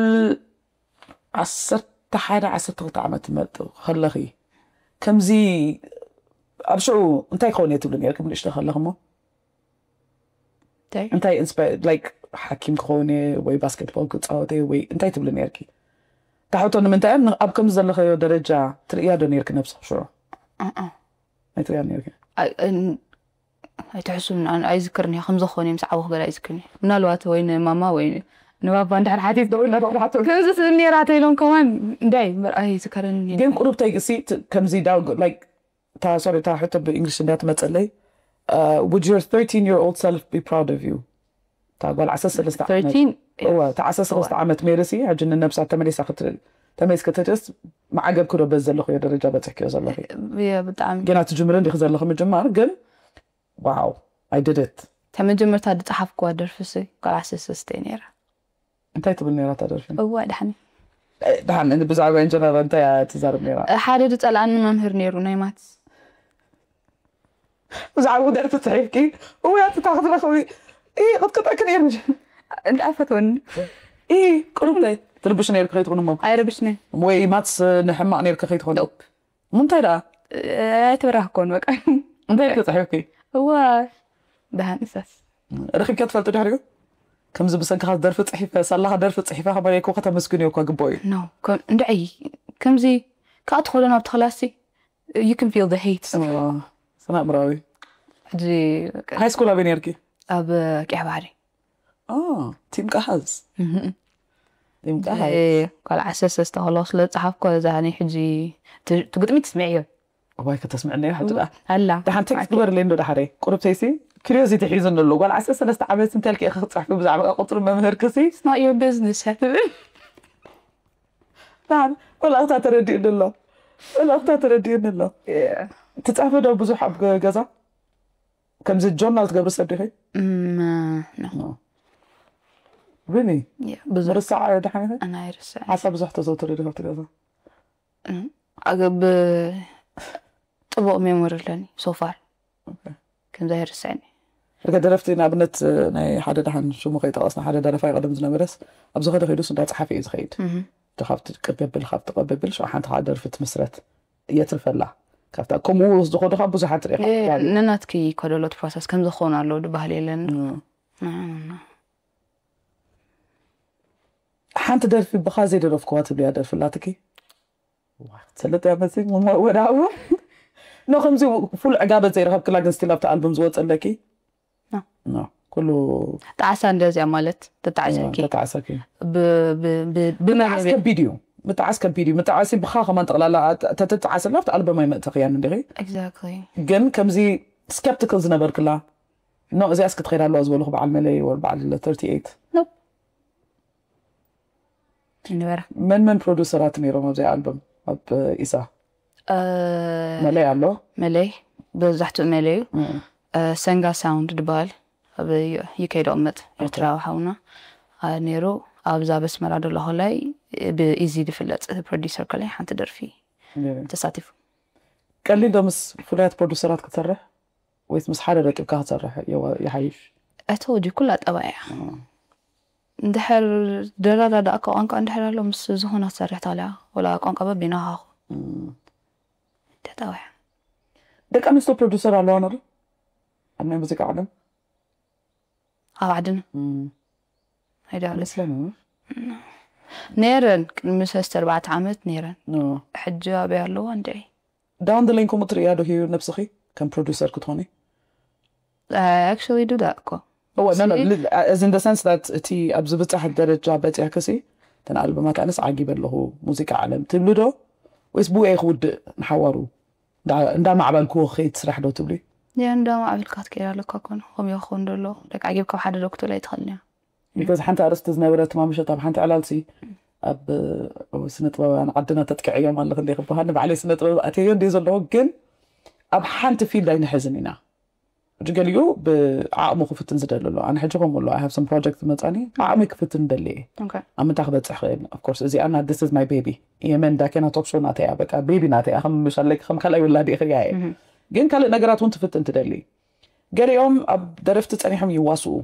ዓሰርተ ሓደ ዓሰርተ ክልተ ዓመት ትመጥ ከለኺ ከምዚ ኣብ ሽዑ እንታይ ክኸውን እየ ትብሊ ነርኪ ብንእሽቶ ከለኺ እሞ እንታይ እንታይ ኢንስፓየር ላይክ ሓኪም ክኸውን እየ ወይ ባስኬትቦል ክፃወት እየ ወይ እንታይ ትብሊ ነርኪ? ታሕቶ ንምንታይ እያ ኣብ ከምዚ ዘለኸዮ ደረጃ ትርእያ ዶ ነርኪ ነብስኺ ሽዑ? ኣኣ። ኣይትርእያ ነርኪ? ኣይ- እን- ኣይትሕሱን ኣነ ኣይዝክርን እየ ከምዚ ክኾን እዮም ዝዓወኹ ገለ ኣይዝክርን እየ ምናልባት ወይ ንማማ ወይ ንባባ እንድሕር ሓቲት ደው ኢልና ተቕርሓቶ ከምዚ ስእኒ ነራ ተኢሎም ከማን እንዳይ ምርኣይ ኣይዝከርን እየ ግን ቁሩብ ተይግሲ ከምዚ ዳው ላይክ እታ ሶሪ እታ ሕቶ ብእንግሊሽ እንዳ ትመፀለይ would your thirteen year old self be proud of you? እታ ጓል ዓሰርተ ሰለስተ ዓመት thirteen እዋ እታ ዓሰርተ ሰለስተ ዓመት ሜርሲ ሕጂ ንነብሳ ተመሊሳ ክትርኢ ተመሊስ ክትርእስ መዓገብኪ ዶ በዚ ዘለኽዮ ደረጃ በፅሕክዮ ዘለኺ? እየ ብጣዕሚ ገና ትጅምሪ እንዲኺ ዘለኺ ምጅማር ግን wow I did it። ተመጀመርታ ዝፀሓፍኩዋ ደርፊ ሲ ጓል ዓሰርተ ሰለስተ እየ ነይራ እንታይ ትብል ነይራ እታ ደርፊ? እዋ ድሓኒ ደሓን ብዛዕባ ኢንጀነር እንታይ እያ ትዛረብ ነይራ? ሓደ ዝፀልኣኒ መምህር ነይሩ ናይ ማትስ ብዛዕባ ደርፊ ፅሒፍኪ እውያ ትታ ክትረኽቢ እ ቅጥቅጠኪ ነይሩ እንዳኣፈትወኒ እ ቅሩብተይ ትርብሽ ነይርኪ ከይትኾኑ እሞ ኣይረብሽኒ ወይ ማትስ ንሕማቕ ነይርኪ ከይትኾኑ ምንታይ ደኣ ኣይትብራህ ኮን በቃ እንታይ ኢልኪ ፅሒፍኪ? እዋ ደሃን እሳስ ረኺብኪ ትፈልጡ ድሕሪኡ ከምዚ ብሰንክኻ ደርፊ ፅሒፈ ሳላኻ ደርፊ ፅሒፈ ከመለይኩ ከተመስግንዮ እኳ ግባኡ እዩ ኖ እንድዐይ ከምዚ ከዓ ትኸዶ ናብቲ ክላሲ you can feel the hate ስነ ኣእምራዊ ሕጂ ሃይ ስኩል ኣበይ ነርኪ ኣብ ቅያ ባህሪ ቲም ቃሃዝ ቲም ቃሃዝ ጓል ዓሰርተ ሰለስተ ከለኩ ስለ ዝፀሓፍኮ እዛ ናይ ሕጂ ትግጥሚ ትስምዕዮ እዋይ ከተስምዕና እያ ሕጂ ደኣ ኣላ ደሓን ቴክስት ግበርለይ እንዶ ደሓረይ ቁሩብተይሲ ክሪዮሲቲ ሒዙኒ ኣሎ ጓል ዓሰርተ ሰለስተ ዓመት እንተልኪ ኢኺ ክትፅሕፊ ብዛዕባ ቁፅሪ መምህርክሲ not your business ትብል ደሓን መልእኽታ ተረዲኡኒ ኣሎ መልእኽታ ተረዲኡኒ ኣሎ ትፃሕፊ ዶ ብዙሕ ኣብ ገዛ ከምዚ ጆርናል ትገብሪ ሰብ ዲኺ እም፣ no። ሪሊ Yeah፣ ብዙሕ ምርሳዕ ደሓን ኢኺ ኣና ይርስዕ ሓሳብ ብዙሕ ተዘውትሪ ዲኺ ኣብቲ ገዛ ኣገብ ጥቡቕ ሜሞሪ ኣለኒ so far ከምዚ ኣይርስዕን ርገ ደረፍቲ ንኣብነት ናይ ሓደ ደሓን ሽሙ ከይጠቐስና ሓደ ደረፋይ ቀደም ዝነበረስ ኣብ ዝኸደ ከይዱስ እንዳ ጸሓፊ እዩ ዝኸይድ ካብ ትቀበብል ካብ ትቀበብል ሽዑ ሓንቲ ከዓ ደርፊ ትምስረት የትርፈላ ካብታ ከምኡ ዝኸዱ ካብ ብዙሓት ርኢኻ ነናትኪ ኮደሎት ፕሮሰስ ከም ዝኾኑ ኣለዉ ድባህል የለን ሓንቲ ደርፊ ብኻ ዘይደረፍክዋ ትብልያ ደርፊ ኣላትኪ ክትሰልጥ እያ መሲ ወዳኡ ኖ ከምዚ ፉል ዕጋበት ዘይረኸብክላ ግን ስቲል ኣብቲ ኣልበም ዝወፀለኪ ኩሉ ጣዕሳ እንደዚያ ማለት ተጣዕሰኪ ተጣዕሰኪ ብመበቤ ከቢድ እዩ ምጣዓስ ከቢድ እዩ ምጣዓሲ ብኻ ከማን ጠቕላላ ተተጣዓሰላ ኣብቲ ኣልበም ኣይመእተኽያን እንዲኺ exactly ግን ከምዚ ስኬፕቲካል ዝነበርክላ ኖ እዚኣ እስኪ ትኸይድ ኣለዋ ዝበልኹ በዓል መለይ ወር በዓል ተርቲ ኤይት Nope። ይንበራ መን መን ፕሮዲሰራት ነይሮም ኣብዚኣ ኣልበም ኣብ ኢሳ እ፣ መለይ ኣሎ መለይ ብዛሕትኡ መለዩ እ፣ እ፣ ሰንጋ ሳውንድ ዝበሃል ኣብ ዩኬ ዝቕመጥ ኤርትራዊ ሓውና እ፣ ነይሩ ኣብዛ በስመራ ደሎ ከላይ ብኢዚ ዝፍለጥ ፕሮዲሰር ከላይ ሓንቲ ደርፊ ተሳቲፉ ቀሊል ዶ ምስ ፍሉያት ፕሮዲሰራት ክትሰርሕ ወይስ ምስ ሓደ ረቂብካ ክትሰርሕ የዋ- ይሓይሽ I told you ኩላ ጠባይ እያ እንድሕር ደራዳዳእካ ቋንቋ እንድሕር ኣሎ ምስ ዝኾነ ክትሰርሕ ትኽእል ኢኻ። ወላ ቋንቋ በቢናኻ ተጣውሕ። ደቂ ኣንስትዮ ፕሮዲሰር ኣለዋ ነሩ ኣብ ናይ ሙዚቃ ዓለም? ኣብ ዓድና ኣይዳ መስለኒ። ነይረን ቅድሚ ሰለስተ ኣርባዕተ ዓመት ነይረን። ሕጂ ኣበይ ኣለዋ እንድዒ? ዳውን ደ ሌን ከምኡ ትርእያ ዶ ህዩ ነብስኺ ከም ፕሮዲሰር ክትኾኒ? I actually do that እኮ። እወ no no as in the sense that እቲ ኣብ ዝብጻሕ ደረጃ በጺሕክሲ እተን ኣልበማት ኣነስ ዓጊበ ኣለኹ ሙዚቃ ዓለም ትብሊ ዶ ወይስ ብኡ ክውድእ ንሓዋሩ እንዳማዕበልክዎ ክኸይድ ስራሕ ዶ ትብሊ? ያ እንዳማዕበልካ ክትከይድ ኣለካ እኮ። ከምኡ ክኸውን ደሎ ደቂ ዓጊብ ካብ ሓደ ዶ ክትብል ኣይትኽእልን እያ። because ሓንቲ ኣርእስቲ ዝነበረት ማምሸት ኣብ ሓንቲ ዕላልሲ ኣብ ስነ ጥበባውያን ዓድና ተጥቅዕዮም ኣለኽ እንደ ክበሃል ንባዕለይ ስነ ጥበብ ኣትየዮ እንደ ዘለኹ ግን ኣብ ሓንቲ ፊልድ ኣይንሕዝን ኢና። ሕጂ ገሊኡ ብዓቕሙ ክፍትን ዝደሊ ኣሎ። ኣነ ሕጂ ከምኡ ኣሎ I have some project ዝመፃኒ ዓቕሚ ክፍትን ደሊ እየ። ኣብ ምንታይ ክበፅሕ ክእል of course እዚኣ ና this is my baby የመን ዳኬና ቶክ ሾው ናተይ እያ በቃ ቤቢ ናተይ እያ ከም ምሻለይ ከም ካልኣይ ውላድ እየ ክሪያ እየ። ግን ካልእ ነገራት እውን ትፍትን ትደሊ። ገሊኦም ኣብ ደረፍቲ ፀኒሖም ይዋስኡ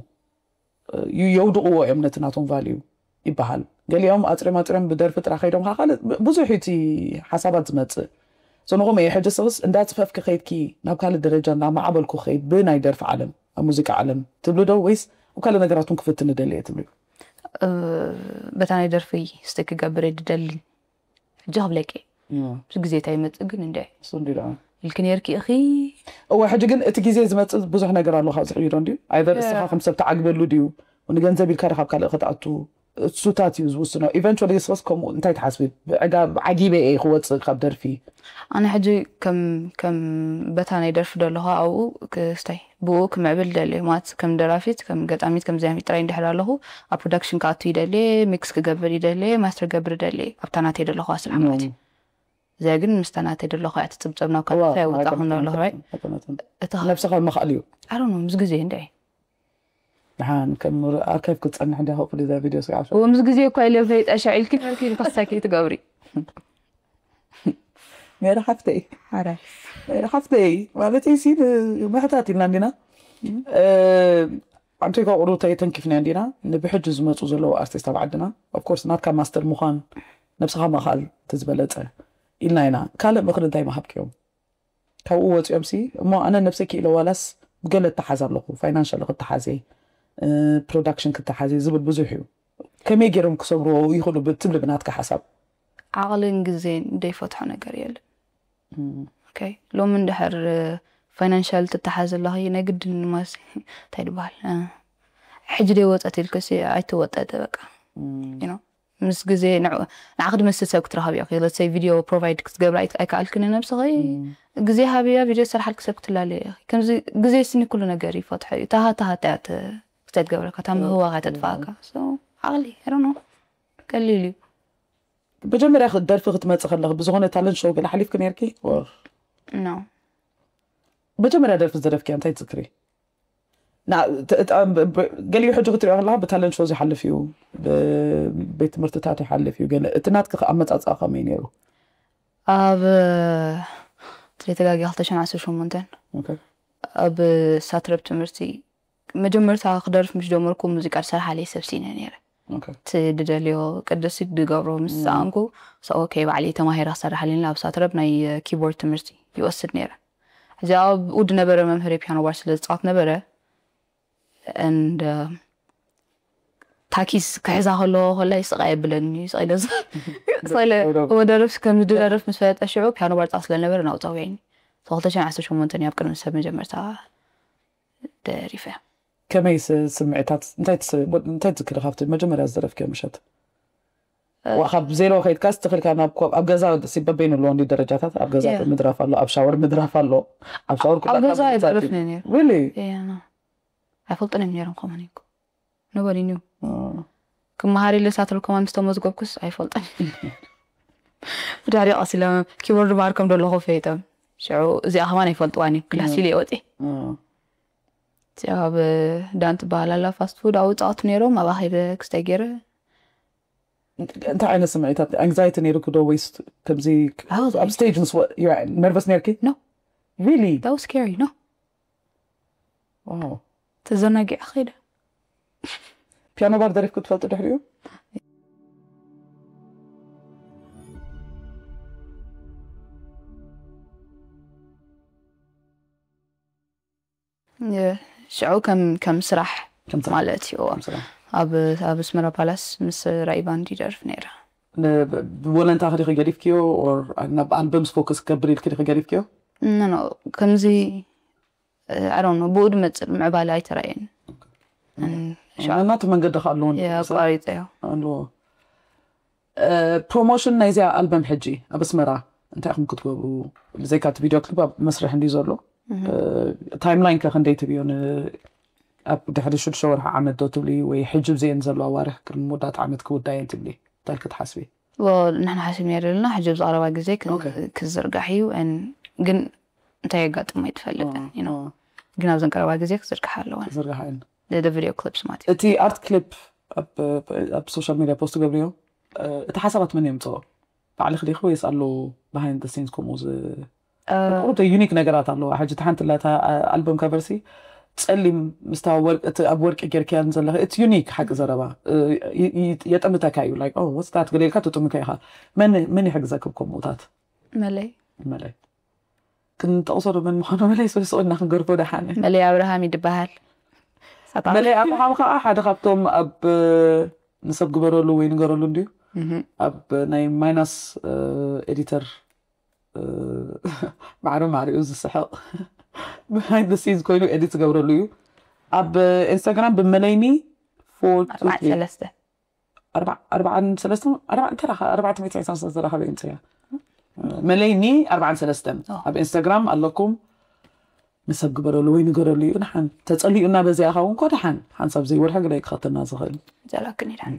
የውድቕዎ እዮም ነቲ ናቶም ቫልዩ ይበሃል። ገሊኦም ኣፅርዮም ኣፅርዮም ብደርፊ ጥራ ከይዶም ከዓ ካልእ ብዙሕ እቲ ሓሳባት ዝመፅእ። So ንኹም እየ ሕጂ ስኽስ እንዳፅፈፍኪ ከይድኪ ናብ ካልእ ደረጃ እንዳማዕበልኩ ከይድ ብናይ ደርፊ ዓለም ኣብ ሙዚቃ ዓለም ትብሊ ዶ ወይስ ኣብ ካልእ ነገራት እውን ክፍትን ንደሊ እየ ትብሊ? በታ ናይ ደርፊ ስቲክ ክገብር እየ ዝደሊ ሕጂ ክብለኪ ብዙ ግዜ እንታይ ይመፅእ ግን እንደ እሱ እንዲ ደኣ ኢልኪ ነርኪ ኢኺ እወ ሕጂ ግን እቲ ግዜ ዝመፅእ ብዙሕ ነገር ኣሎ ካብ ዝሕይዶ እንድዩ ኣይበር እስኻ ከም ሰብ ተዓግበሉ ድዩ ንገንዘብ ኢልካ ዶ ካብ ካልእ ክትኣቱ እሱታት እዩ ዝውስኖ eventually ንስኸስ ከምኡ እንታይ ትሓስቢ ብዕጋ ዓጊበ እየ ክወፅእ ካብ ደርፊ ኣነ ሕጂ ከም ከም በታ ናይ ደርፊ ደለኹ ኣብኡ ክስታይ ብኡ ክምዕብል ደልየ ማለት ከም ደራፊት ከም ገጣሚት ከም ዚያሚት ጥራይ እንድሕር ኣለኹ ኣብ ፕሮዳክሽን ክኣቱ ይደልየ ሚክስ ክገብር ይደልየ ማስተር ገብር ደልየ ኣብታ ናተይ ደለኹ ስራሕ ማለት እዩ እዚኣ ግን ምስታ ናተይ ደለኹ እያ ትፅብፀብ ናብ ካልእ እንታይ ወፃኹ ደለኹ right እቲ ነብስኻ ምኽኣል እዩ ኣሮ ምስ ግዜ እንደ ንሓን ከም ኣርካይቭ ክትፀንሕ እንዲ ሆፕ ዛ ቪዲዮ ስጋዕ እዎ ምስ ግዜ እኳ ኢለ ፈይጠ ሸዒልኪ ነርኪ ኢልካ ክሳኪ ትገብሪ ሜሪ ሓፍተይ ሓራይ ሜሪ ሓፍተይ ማለት ሲ ምሕታት ኢልና እንዲና ኣንተ ካብ ቁሩብታ የተንኪፍና እንዲና ንብሕጂ ዝመፁ ዘለዉ ኣርቲስት ኣብ ዓድና ኦፍኮርስ ናትካ ማስተር ምዃን ነብስኻ ምኻል እቲ ዝበለፀ ኢልና ኢና ካልእ ምኽሪ እንታይ ምሃብክዮም ካብኡ ወፂኦም ሲ እሞ ኣነ ነብሰይ ክኢለ ዋላስ ብገለ እተሓዝ ኣለኹ ፋይናንሻል ክተሓዘ ፕሮዳክሽን ክተሓዘ ዝብል ብዙሕ እዩ ከመይ ገይሮም ክሰብርዎ ይኽእሉ ትብሊ ብናትካ ሓሳብ ዓቕልን ግዜን ዘይፈትሖ ነገር የለን ኦኬ ሎሚ እንድሕር ፋይናንሻል ትተሓዝ ኣለኺ ናይ ግድን ማስ እንታይ ድበሃል ሕጂ ደይ ወፀት ኢልክሲ ኣይትወጠጥ በቃ ምስ ግዜ ንዓኺ ድመስል ሰብ ክትረኸብ ኢኺ ለሰይ ቪድዮ ፕሮቫይድ ክትገብር ኣይከኣልክን ነብስኺ ግዜ ሃብያ ቪድዮ ዝሰርሓልክ ሰብ ክትላለየ ኢኺ ከምዚ ግዜ ስኒ ኩሉ ነገር ይፈትሖ እዩ ታሃ ታሃ እያ ክስታይ ትገብረካ እታ ምህዋኻ ተጥፋእካ ዓቕሊ ሮኖ ቀሊል እዩ መጀመርያ ደርፊ ክትመፅእ ከለኺ ብዝኾነ ታለንት ሾው ገለ ሓሊፍኪ ነርኪ no መጀመርያ ደርፊ ዝደረፍክያ እንታይ ትዝክሪ ገሊኡ ሕጂ ክትሪኦ ከለካ ብታለንት ሾው ዝሓልፍ እዩ ብቤት ትምህርትታት ይሓልፍ እዩ ገለ እቲ ናትኪ ኣመፃፅኣ ከመይ ነይሩ ኣብ ተለተጋጊ ክልተ ሽሕን ዓሰርተ ሸሞንተን ኣብ ሳትረብ ትምህርቲ መጀመርታ ክደርፍ ምስ ጀመርኩ ሙዚቃ ዝሰርሓለይ ሰብ ስኢነ ነይረ እቲ ድደልዮ ቅድሲ ድገብሮ ምስ ሰኣንኩ ኦኬ ባዕለይ ተማሂረ ክሰርሕ ኣለኒ ኣብ ሳትረብ ናይ ኪቦርድ ትምህርቲ ይወስድ ነይረ እዚ ኣብኡ ድነበረ መምህር ፒያኖ ባር ስለ ዝፃወት ነበረ and ታኪስ ክሕዛ ከለዎ ከላ ይስቃ የብለኒ ይስቀለ ወደርፍ ከም ድደርፍ ምስ ፈለጠ ሽዑ ፒያኖ ባር ፃወት ስለነበረ ናብኡ ፀዊዕኒ ክልተ ሽሕን ዓሰርተ ሸሞንተን ኣብ ቅድሚ ሰብ መጀመርታ ደሪፈ ከመይ ስምዒታት እንታይ ትዝክሪ ካብቲ መጀመርያ ዝደረፍክዮ ምሸት ካብ ዜሮ ከይድካስ ትኽልካ ናብ ኣብ ገዛ በበይኑ ኣለዎ እንዲ ደረጃታት ኣብ ገዛ ምድራፍ ኣሎ ኣብ ሻወር ምድራፍ ኣሎ ኣብ ሻወር ኣብ ገዛ ኣይደርፍን ነይሩ ሪሊ ኣይፈልጥን እዮም ነይሮም ከማን እኮ ነበሪን እዩ ክመሃር ኢለ ሳትል ከማን ምስ ተመዝገብኩስ ኣይፈልጥን ብድሕሪ ቀስ ኢለ ኪቦርድ ማር ከም ደለኹ ፈይጦም ሽዑ እዚኣ ከማን ኣይፈልጥዋን እዩ ክላስ ኢለ ወፂ ኣብ ዳን ትበሃል ኣላ ፋስት ፉድ ኣብኡ ፃወቱ ነይሮም ኣብ ኣኼበ ክስታይ ገይረ እንታይ ዓይነት ስምዒታት ኣንግዛይቲ ነይሩክ ዶ ወይስ ከምዚ ኣብ ስቴጅ ምስ ነርቨስ ነርኪ No. ሪሊ That was scary no ዋው ተዘናጊዐ ኸይደ ፒያኖ ባር ደሪፍኩ ትፈልጡ ድሕሪኡ? ሽዑ ከም ከም ስራሕ ማለት እዩ። ኣብ ኣብ ኣስመራ ፓላስ ምስ ራኢ ባንድ ይደርፍ ነይረ። ብወለንታ ክዲኺ ገዲፍክዮ ናብ ኣልበምስ ፎከስ ክገብር ኢልክ ዲኺ ገዲፍክዮ? ኖ ኖ ከምዚ ኣሮን ብኡ ድመፅእ ምዕባለ ኣይተራእየን። ናቱ መንገዲ ከ ኣለዎ ኣቋሪፀዮ። ኣለዎ። ፕሮሞሽን ናይዚኣ ኣልበም ሕጂ ኣብ ኣስመራ እንታይ ኢኹም ክትገብሩ? ብዘይካ እቲ ቪድዮ ክሊፕ ኣብ መስርሕ እንድዩ ዘሎ። ታይም ላይን ከ ክንደይ ትብዮ? ኣብ ድሕሪ ሽዱሽተ ወርሒ ዓመት ዶ ትብሊ ወይ ሕጂ ብዘን ዘሎ ኣዋርሕ ቅድሚ መወዳእታ ዓመት ክውዳየን ትብሊ እንታይ ኢልኪ ትሓስቢ? ንሕና ሓሲብና ዘለና ሕጂ ኣብዚ ቀረባ ግዜ ክዝርጋሕ እዩ። ግን እንታይ የጋጥም ኣይትፈልጥን። ግን ኣብዘን ቀረባ ግዜ ክዝርግሓ ኣለወን። ዝርግሓ እየን። The video clips ማለት እዩ። እቲ ኣርት ክሊፕ ኣብ ሶሻል ሚድያ ፖስት ትገብርዮ? እቲ ሓሳባት መን የምፅኦ? ባዕልኺ ዲኺ ወይስ ኣሎ behind the scenes ከምኡ ቁሩብ ዩኒክ ነገራት ኣለዋ። ሕጂ እቲ ሓንቲ ላታ ኣልበም ካቨርሲ ፀሊም ምስታ ወርቂ እቲ ኣብ ወርቂ ጌርክያን ዘለኺ እቲ ዩኒክ ሓቂ ዘረባ የጠምተካ እዩ። Like oh what's that ገለ ኢልካ ትጥምቶ ኢኻ። መን መን ይሕግዘኪ ከምኡታት? መለይ መለይ ክንጠቕሶ ዶ መን ምዃኑ መለይ ስቕ ስቕ ኢልና ክንገርፎ ደሓን። መለይ ኣብርሃም ይድበሃል። መለይ ኣብርሃም ከዓ ሓደ ካብቶም ኣብ ንሰብ ግበረሉ ወይ ንገረሉ እንድዩ ኣብ ናይ ማይናስ ኤዲተር ማዕረ ማዕሪኡ ዝስሕቕ behind the scenes ኮይኑ ኤዲት ዝገብረሉ እዩ። ኣብ ኢንስታግራም ብመለይኒ ሰለስተ ኣርባዓን ሰለስተ ኣርባዕተ ሚእቲ ዕስራን ሰለስተ ዝረኸበ እንፅያ መለይኒ ኣርባዓን ሰለስተን ኣብ ኢንስታግራም ኣለኩም። ንሰብ ግበረሉ ወይ ንገረሉ እዩ። ደሓን ተፀሊኡና በዚኣ ኸውን ኮ ደሓን ሓንሳብ ዘይወርሒ ገለ ክኸተና ዝኽእል ዘላክን ይዳን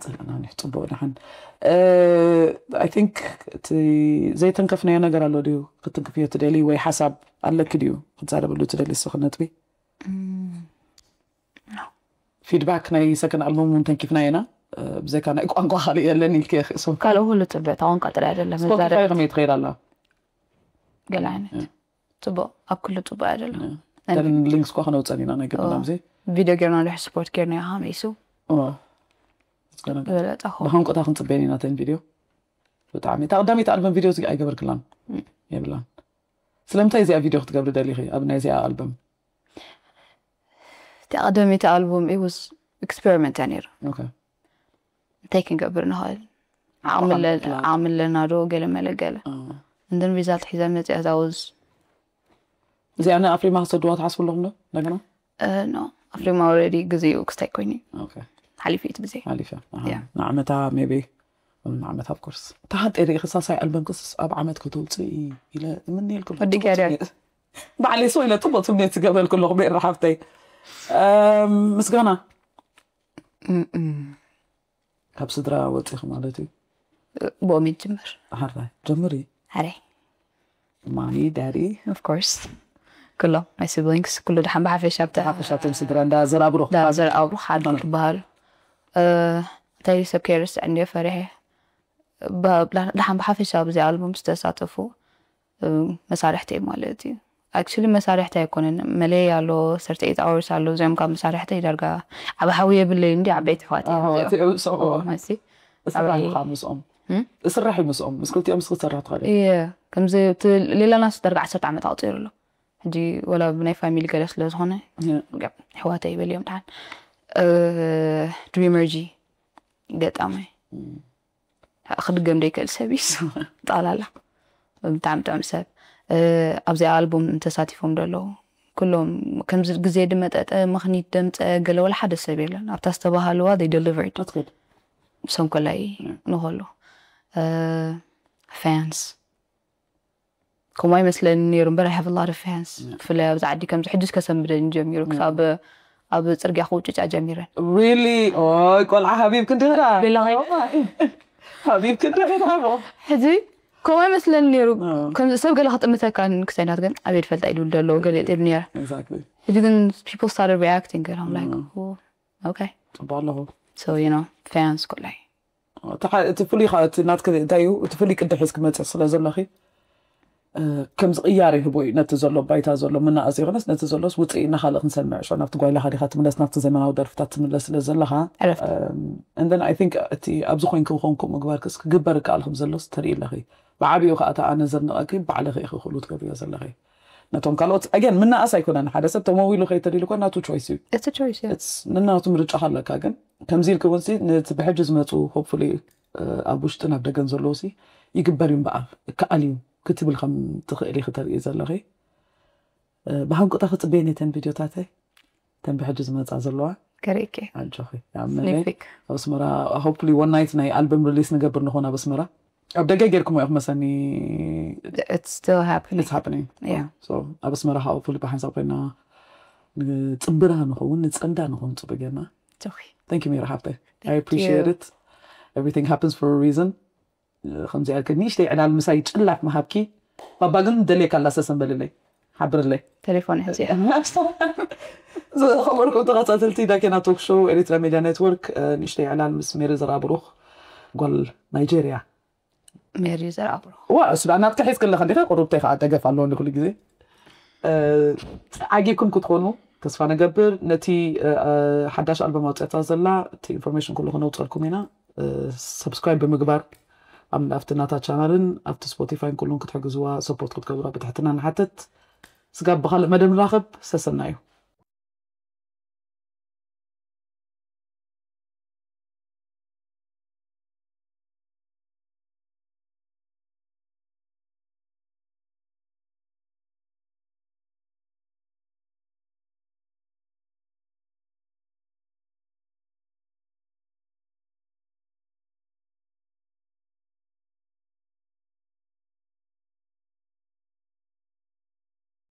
ፅቡቅ ደሓን። I think እቲ ዘይተንከፍናዮ ነገር ኣሎ ድዩ ክትንክፍዮ ትደሊ ወይ ሓሳብ ኣለኪ ድዩ ክትዛረበሉ ትደሊ ስኺ ነጥቢ? ፊድባክ ናይ ሰከንድ ኣልበም እውን ተንኪፍና ኢና። ብዘይካ ናይ ቋንቋ ካልእ የለን ኢልኪ ክእሱ ካልእ ኩሉ ፅበ እታ ቋንቋ ጥራይ ኣይደለም ስፖቲፋይ ከመይ ትኸይድ ኣላ? ገለ ዓይነት ፅቡቅ ኣብ ኩሉ ፅቡቅ ኣይደለም። ሊንክስ ኳ ከነውፀን ኢና ናይ ግድና ብዘይ ቪድዮ ጌርና ድሕ ስፖርት ጌርና ኢኻ መይሱ ዝበለፀ ብሃንቆታ ክንፅበየን ኢና ተን ቪድዮ። ብጣዕሚ እታ ቀዳመይቲ ኣልበም ቪድዮ እዚ ኣይገበርክላን የብላን። ስለምንታይ እዚኣ ቪድዮ ክትገብሪ ደሊኺ ኣብ ናይ እዚኣ ኣልበም? እቲ ቀደመይቲ ኣልቡም it was experiment እያ ነይሩ። Okay። እንታይ ክንገብር ንኽእል ዓቕሚ ኣለና ዶ ገለ መለ ገለ and then result ሒዛ መፅያ that was እዚኣ ንኣፍሪማ ክሰድዋ ትሓስቡ ኣለኹም ዶ እንደገና? No ኣፍሪማ already ግዜኡ ክስታይ ኮይኑ እዩ Okay። ሓሊፉ እቲ ግዜ ሓሊፈ ንዓመታ maybe ንዓመት of course ተሃንጠ ርኢ ክሳሳይ ኣልበም ክስስ ኣብ ዓመት ከተውፅእ ኢለ እምኒ ኢልኩም ወዲ ገርያ ባዕለይ ሰው ኢለ ጥቡቅ ትምኔት ዝገበልኩ ኣለኹ ቤራ ሓፍተይ። ምስጋና ካብ ስድራ ወፂኺ ማለት እዩ። ብኦም ይጅምር ሓራይ ጀምሪ። ሓራይ ማሚ ዳዲ of course ኩሎም my siblings ኩሉ ደሓን ብሓፈሻ ብታ ሓፈሻቶም ስድራ እንዳዘራብሩ ዳዘር ኣብሩ ሓድ ትበሃሉ እንታይ ሰብ ከይርስዕ እንዲ ፈሪሐ ደሓን ብሓፈሻ ኣብዚ ኣልቡም ዝተሳተፉ መሳርሕተይ ማለት እዩ። Actually መሳርሕተይ ኣይኮነን መለይ ኣሎ ሰርተ ኤት ኣወርስ ኣሎ እዚኦም ካብ መሳርሕተይ ዳርጋ ዓብ ሓዊ የብለይ እንዲ ዓበይቲ ኣሕዋት እስራሕ ኢኻ ምስኦም እስራሕ እዩ ምስኦም ምስ ክልቲኦም ምስ ክትሰርሕ ትኽእል ከምዚ ሌላ ናስ ዳርጋ ዓሰርተ ዓመት ኣቁፂሩ ኣሎ ሕጂ ወላ ብናይ ፋሚሊ ገለ ስለ ዝኾነ ኣሕዋተይ ይበልዮም ደሓን ድሪመርጂ ገጣማይ ክድገም ደይክእል ሰብ እዩ። ጠቕላላ ብጣዕሚ ጥዑም ሰብ ኣብዚኣ ኣልቡም ተሳቲፎም ዘለዉ ኩሎም ከምዚ ግዜ ድመጠጠ ምኽኒት ደምፀ ገለ ወላ ሓደ ሰብ የለን ኣብታ ዝተባሃልዋ they delivered ኣትክድ ሰንኮላይ ንኸሉ fans ከምኡ ኣይመስለኒ ነይሩ እምበር I have a lot of fans ብፍላይ ኣብዚ ዓዲ ከምዚ ሕጅስ ከሰንብደኒ ጀሚሩ ክሳብ ኣብ ፅርግያ ክውጭጫ ጀሚረን really ኦይ ቆልዓ ሃቢብ ክንዲ ቤላ ሃቢብ ክንዲ ሕዚ ከምኡ ኣይመስለኒ ነይሩ ከምዚ ሰብ ገለ ክጥምተካን ክሳይናት ግን ኣበይ ድፈልጣ ኢሉ ደለዎ ገለ ጢር ነይረ ሕጂ ግን people started reacting ገለ I'm like okay ፅቡቅ ኣለኹ so you know fans ኮላይ እቲ ፍሉይ ከዓ እቲ ናትከ እንታይ እዩ እቲ ፍሉይ ቅዲ ሒዝ ክመፅእ ስለ ዘለኺ ከምዚ ቅያር ይህቦ እዩ ነቲ ዘሎ ባይታ ዘሎ ምናእስ ይኾነስ ነቲ ዘሎስ ውፅእ ኢና ካልእ ክንሰምዕ ሾ ናብቲ ጓይላኻ ዲኻ ትምለስ ናብቲ ዘመናዊ ደርፍታት ትምለስ ስለ ዘለኻ ዕረፍቲ and then I think እቲ ኣብዚ ኮይንኪ ብኾንኩ ምግባር ክስ ክግበር ይከኣል ከም ዘሎስ ተርኢ ኣለኺ ብዓብኡ ከዓ እታ ኣነ ዘድንቐኪ ባዕልኺ ኢኺ ኩሉ ትገብርዮ ዘለኺ ነቶም ካልኦት ኣገን ምናእስ ኣይኮነን ሓደ ሰብ ተመዊሉ ከይተሊሉ ኮ ናቱ ቾይስ እዩ እቲ ቾይስ እዩ ነናቱ ምርጫ ካለካ ግን ከምዚ ኢልክ እውን ነቲ ብሕጂ ዝመፁ ሆፕፉሊ ኣብ ውሽጥን ኣብ ደገን ዘለዉ ሲ ይግበር እዩ እምበኣር ይከኣል እዩ ክትብል ከም ትኽእል እዩ ክተርኢ ዘለኺ ብሃንቁጣ ክፅበየን እተን ቪድዮታተይ እተን ብሕጂ ዝመፃ ዘለዋ ከርእኪ ኣጆኺ ኣብ ስኒክ መለይ ፒክ ኣብ ኣስመራ ሆፕፉሊ ወን ናይት ናይ ኣልበም ሪሊስ ንገብር ንኾን ኣብ ኣስመራ ኣብ ደገ ጌርኩሞ ኢኹም መሰኒ it's still happening it's happening Yeah. so ኣብ ኣስመራ ከዓ ሆፕፉሊ ብሓንሳብ ኮይና ንፅምብራ ንኸውን ንፀንዳ ንኸውን ፅቡቅ ጌርና It's okay. Thank you ሜሪ ሓብተይ I you. appreciate it everything happens for a reason ከምዚ ያልክ ንእሽተይ ዕላል ምሳይ ጭላፍ ምሃብኪ ባባ ግን ደልየካ ኣላ ሰሰን በልለይ ሓብርለይ ቴሌፎን ሕዚ ዝኸበርኩም ተኸታተልቲ ዳኬና ቶክ ሾው ኤሪትራ ሜድያ ኔትወርክ ንእሽተይ ዕላል ምስ ሜሪ ዘራብሩኽ ጓል ናይጀርያ ሜሪ ዘርኣብሮ ዋ እሱ ደኣ ናትካ ሒዝክለኻ እንዲኻ ቁሩብተይ ከዓ ደገፍ ኣለዎ ንኩሉ ግዜ ዓጊብኩም ክትኾኑ ተስፋ ንገብር ነቲ ሓዳሽ ኣልበም ኣውፅእታ ዘላ እቲ ኢንፎርሜሽን ኩሉ ክነውፀልኩም ኢና ሰብስክራይብ ብምግባር ኣብ ኣብቲ ናታ ቻናልን ኣብቲ ስፖቲፋይን ኩሉን ክትሕግዝዋ ሰፖርት ክትገብራ ብትሕትና ንሓትት ስጋብ ብካልእ መደብ ንራኸብ ሰሰና እዩ